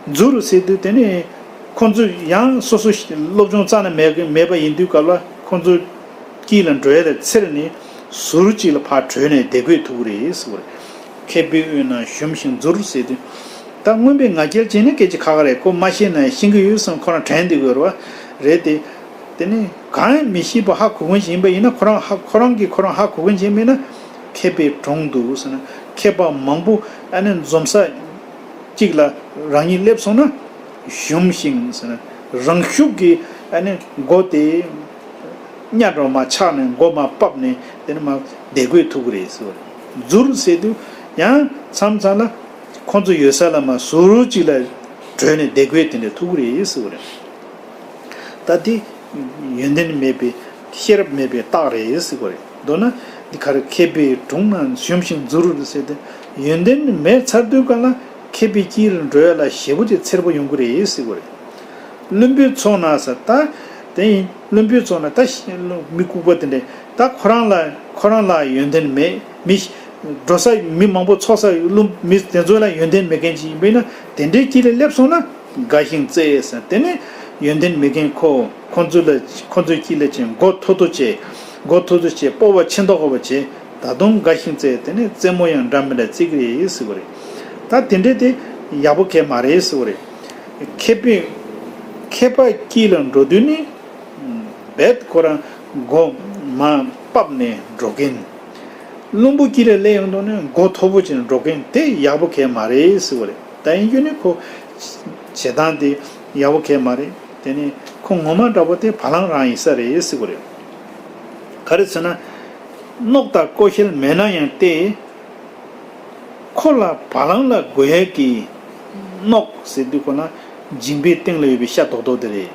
འཛུལ་ཟེར་དུས་དེ་ནས་ཁོང་ཚོ་ཡང་སོ་སོ་སློབ་སྦྱོང་རྩ་ནས་མེད་མེད་པ་ཡིན་དུས་སྐབས་ལ་ཁོང་ཚོ་དཀྱིལ་ལ་འགྲོ་ཡ་ལ་འཚེར་ནས་ཟུར་གཅིག་ལ་ཕར་བྲོས་ནས་བདེ་འཁོད་ཐུབ་ཀྱི་རེད་ཟེར་བ་རེད། མཁས་པའི་དབུས་ན་ཞུམ་ཞིང་འཛུལ་ཟེར་དུས། ད་མངོན་པའི་ང་རྒྱལ་ཅན་ནི་སྐད་ཆ་ཁག་ཁག་རེད། ཁོ་མ་ཤེས་ན་ཤེས་ཀྱི་ཡོད་བསམ་ཁོ་རང་དྲན་བསྡད་དགོས་རེད་བ། རེད་དེ། དེ་ནི་གང་ཡང་མི་ཤེས་པ་ཧ་གོ་མཁན་ཞིག་ཡིན་པ་ཡིན་ན། ཁོ་རང་ཧ་ཁོ་རང་གིས་ཁོ་རང་ཧ་གོ་མཁན་ཞིག་མིན་ན། མཁས་པའི་གྲོང་དུ་ཟེར་ན། མཁས་པ་མང་པོ་ཨ་ནི་འཛོམས་ས་གཅིག་ལ་རང་ཉིད་སླེབས་སོང་ན། ཞུམ་ཞིང་ཟེར་ན། རང་ཤུགས་ཀྱིས་ཨ་ནི་མགོ་དེ་གཉའ་འགྲོ་མ་ཆག་ནས། མགོ་མ་ཕབ་ནས། དེ་ནི་མ་བདེ་འགོད་ཐུབ་ཀྱི་རེད་ཟེར་བ་རེད། འཛུལ་ཟེར་དུས་ཡང་མཚམས་མཚམས་ལ་ཁོང་ཚོ་ཡོད་ས་ལ་མ་ཟུར་གཅིག་ལ་བྲོས་ནས་བདེ་འགོད་དེ་འདྲ་ཐུབ་ཀྱི་རེད་ཟེར་བ་རེད། ད་དེ་ཡོན་ཏན་མེད་པའི་ཤེས་རབ་མེད་པའི་རྟགས་རེད་ཟེར་གོ་རེད། མདོར་ན་འདི་ག་རེ། མཁས་པའི་དྲུང་ན་ཞུམ་ཞིང་འཛུལ་ཟེར་ཏེ། ཡོན་ཏན་མེད་ཚར་དུས་ག་ལ་མཁས་པའི་དཀྱིལ་ལ་འགྲོ་ཡ་ལ་ཞེ་པོ་ཅིག་འཚེར་པོ་ཡོང་གི་རེད་ཟེར་གོ་རེད། བླུན་པོའི་ཚོགས་ན་ཟེར། ད་དེ་ཡིན། བླུན་པོའི་ཚོགས་ན་ད་མི་ལྐུགས་པ་དེ་འདྲས། ད་ཁོ་རང་ལ་ཁོ་རང་ལ་ཡོན་ཏན་མེད། མི་འགྲོ་ས་མི་མང་པོ་ཚོགས་ས་བླུན་མི་དེ་ཚོ་ལ་ཡོན་ཏན་མེད་མཁན་ཅིག་ཡིན་པས་ན། དེ་འདྲའི་དཀྱིལ་ལ་སླེབས་སོང་ན། དགའ་ཞིང་རྩེ་ཟེར། དེ་ནས་ཡོན་ཏན་མེད་མཁན་ཁོ་ཁོ་ཚོ་ལ་ཁོ་ཚོའི་དཀྱིལ་ལ་ཅིག་མགོ་མཐོ་མཐོ་བྱས། མགོ་མཐོ་མཐོ་བྱས། སྤོབས་པ་ཆེ་མདོག་ཁ་པོ་བྱས། ད་དུང་དགའ་ཞིང་རྩེ། དེ་ནས་རྩེད་མོ་ཡང་འདྲ་མི་འདྲ་རྩེ་གི་རེད་ཟེར་བ་རེད། ད་དེ་འདྲས་དེ་ཡག་པོ་གང་ཡང་མ་རེད་ཟེར་བ་རེད། མཁས་པའི་མཁས་པ་དཀྱིལ་ལ་འགྲོ་དུས་ནི། རྦད་ཁོ་རང་མགོ་མར་ཕབ་ནས་འགྲོ་མཁན། བླུན་པོ་དཀྱིལ་ལ་སླེབས་ཡོང་དུས་ནི་མགོ་མཐོ་པོ་བྱས་ནས་འགྲོ་མཁན་དེ་ཡག་པོ་གང་ཡང་མ་རེད་ཟེར་བ་རེད། ད་ཡིན་རྒྱུ་ནི་ཁོ་བྱེད་སྟངས་དེ་ཡག་པོ་གང་ཡང་མ་རེད། དེ་ནི་ཁོ་ངོ་མ་འདྲ་པོ་དེ་བ་ལང་རང་ཡིན་ས་རེད་ཟེར་བ་རེད། ག་རེ་ཟེར་ན། རྣོག་དང་ཀོ་ཤལ་མེད་ན་ཡང་སྟེ། ཁོ་ལ་བ་ལང་ལ་དགོས་ཡས་ཀྱི། རྣོག་ཟེར་དུས་ཁོ་ན་མཇིང་པའི་སྟེང་ལ་ཡོད་པའི་ཤ་རྡོག་རྡོག་དེ་རེད།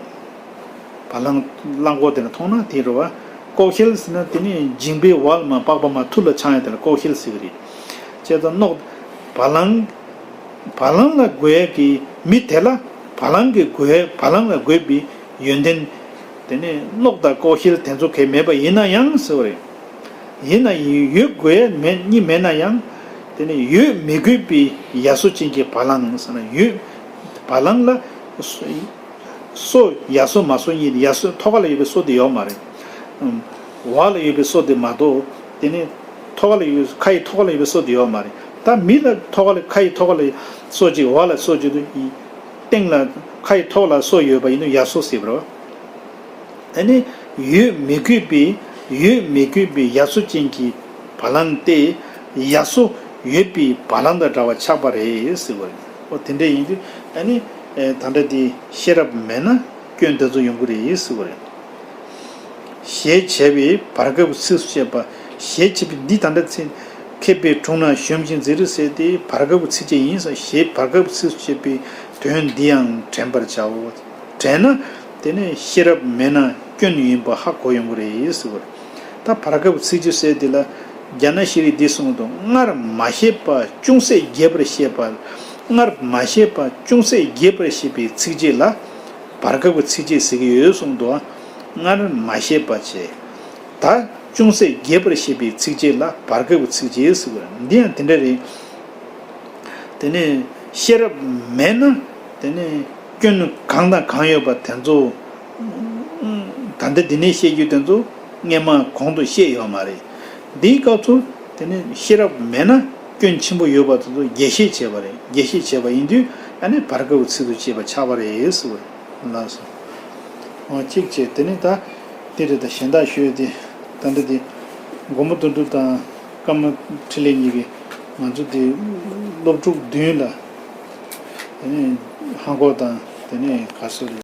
བ་ལང་རླངས་འཁོར་དེ་ལ་མཐོང་ན་དེ་རེད་བ། ཀོ་ཤལ་ཟེར་ན་དེ་ནི་མཇིང་པའི་འོག་ལ་མར་པགས་པ་མར་ཐུར་ལ་འཕྱང་ཡ་དེ་ལ་ཀོ་ཤལ་ཟེར་གི་རེད། བྱས་ཙང་རྣོག་བ་ལང་བ་ལང་ལ་དགོས་ཡས་ཀྱི་མི་དེ་ལ་བ་ལང་གི་དགོས་ཡས། བ་ལང་ལ་དགོས་པའི་ཡོན་ཏན། དེ་ནས་རྣོག་དང་ཀོ་ཤལ་དེ་ཚོ་གང་ཡང་མེད་པ་ཡིན་ན་ཡང་ཟེར་བ་རེད། ཡིན་ན་ཡོད་དགོས་ཡས་མེད་གཉིས་མེད་ན་ཡང་། དེ་ནས་ཡོད་མི་དགོས་པའི་ཡ་སོ་ཅན་གྱི་བ་ལང་ཟེར་ན། ཡོད་བ་ལང་ལ་སོ་ཡ་སོ་མ་སོ་གཉིས། ཡ་སོ་ཐོག་ཁ་ལ་ཡོད་པའི་སོ་དེ་ཡོད་མ་རེད། ཨམ། འོག་ལ་ཡོད་པའི་སོ་དེ་མ་གཏོགས། དེ་ནས་ཐོག་ཁ་ལ་ཡོད། ཁ་ཡི་ཐོག་ཁ་ལ་ཡོད་པའི་སོ་དེ་ཡོད་མ་རེད། ད་མི་ལ་ཐོག་ཁ་ལ། ཁ་ཡི་ཐོག་ཁ་ལ་སོ་གཅིག་འོག་ལ་སོ་གཅིག་འདུག་སྟེང་ལ་ཁ་ཡི་ཐོག་ལ་སོ་ཡོད་པ་ཡིན་དུས་ཡ་སོ་ཟེར་བ་རེད། ཨ་ནི་ཡོད་མི་དགོས་པའི། ཡོད་མི་དགོས་པའི་ཡ་སོ་ཅན་གྱི་བ་ལང་སྟེ། ཡ་སོ་ཡོད་པའི་བ་ལང་དང་འདྲ་བ་ཆགས་པ་རེད་ཟེར་བ་རེད། ཨོ་དེ་འདྲ་ཡིན་དུས་ཨ་ནི་ཨེ་ད་ལྟ་དེ་ཤེས་རབ་མེད་ན་སྐྱོན་དེ་ཚོ་ཡོང་གི་རེད་ཟེར་བ་རེད། ཞེས་བྱ་བའི་བར་སྐབས་ཚིགས་སུ་བཅད་པ། ཞེས་བྱ་བའི་འདི་ད་ལྟ་ཚིག་མཁས་པའི་དྲུང་ན་ཞུམ་ཞིང་འཛིན་རེ་ཟེར་དེ་བར་སྐབས་ཚིགས་བཅད་ཡིན་ཟེར། ཞེས་བར་སྐབས་ཚིགས་སུ་བཅད་པའི་དོན་འདི་ཡང་དྲན་པར་བྱའོ། དྲན་ན་དེ་ནི་ཤེས་རབ་མེད་ན་སྐྱོན་ཡིན་པ་ཧ་གོ་ཡོང་གི་རེད་ཟེར་བ་རེད། ད་བར་སྐབས་ཚིགས་བཅད་ཟེར་དེ་ལ་རྒྱ་ནག་ཤེས་རིག་འདི་གསུངས་འདུག་སྔར་མ་བཤད་པ་ཅུང་ཟད་རྒྱས་པར་བཤད་པ། སྔར་མ་བཤད་པ་ཅུང་ཟད་རྒྱས་པར་བཤད་པའི་ཚིགས་བཅད་ལ་བར་སྐབས་ཚིགས་བཅད་ཟེར་གྱི་ཡོད་གསུངས་འདུག་སྔར་མ་བཤད་པ་བྱས། ད་ཅུང་ཟད་རྒྱས་པར་བཤད་པའི་ཚིགས་བཅད་ལ་བར་སྐབས་ཚིགས་བཅད་ཟེར་བ་རེད། འདི་ཡང་དེ་འདྲ་རེད། དེ་ནས་ཤེས་རབ་མེད་ན་དེ་ནས་སྐྱོན་གང་དང་གང་ཡོད་པ་དེ་ཚོ། ད་ལྟ་འདི་ནས་བཤད་རྒྱུ་དེ་ཚོ་སྔས་མ་གོང་དུ་བཤད་ཡོད་མ་རེད། འདིའི་སྐབས་སུ་དེ་ནས་ཤེས་རབ་མེད་ན་སྐྱོན་ཆེན་པོ་ཡོད་པ་དེ་ཚོ་རྒྱས་བཤད་བྱས་པ་རེད། རྒྱས་བཤད་བྱས་པ་ཡིན་དུས་ཨ་ནི་བར་སྐབས་ཚིགས་སུ་བཅད་པ་ཆགས་པ་རེད་ཟེར་བ་རེད། ལགས་སོ། འོ་གཅིག་བྱས། དེ་ནས་ད་འདི་རེད། ད་གཞན་དག་ཞུས་ཏེ་ད་འདི་དེ་མགོན་པོ་དོན་གྲུབ་དང་ཀརྨ་འཕྲིན་ལས་གཉིས་ཀྱིས་ང་ཚོ་དེ་སློབ་ཕྲུག་མདུན་ལ་དེ་ནས་ཧ་གོ་དང་དེ་ནས་ག་སོ་རེ།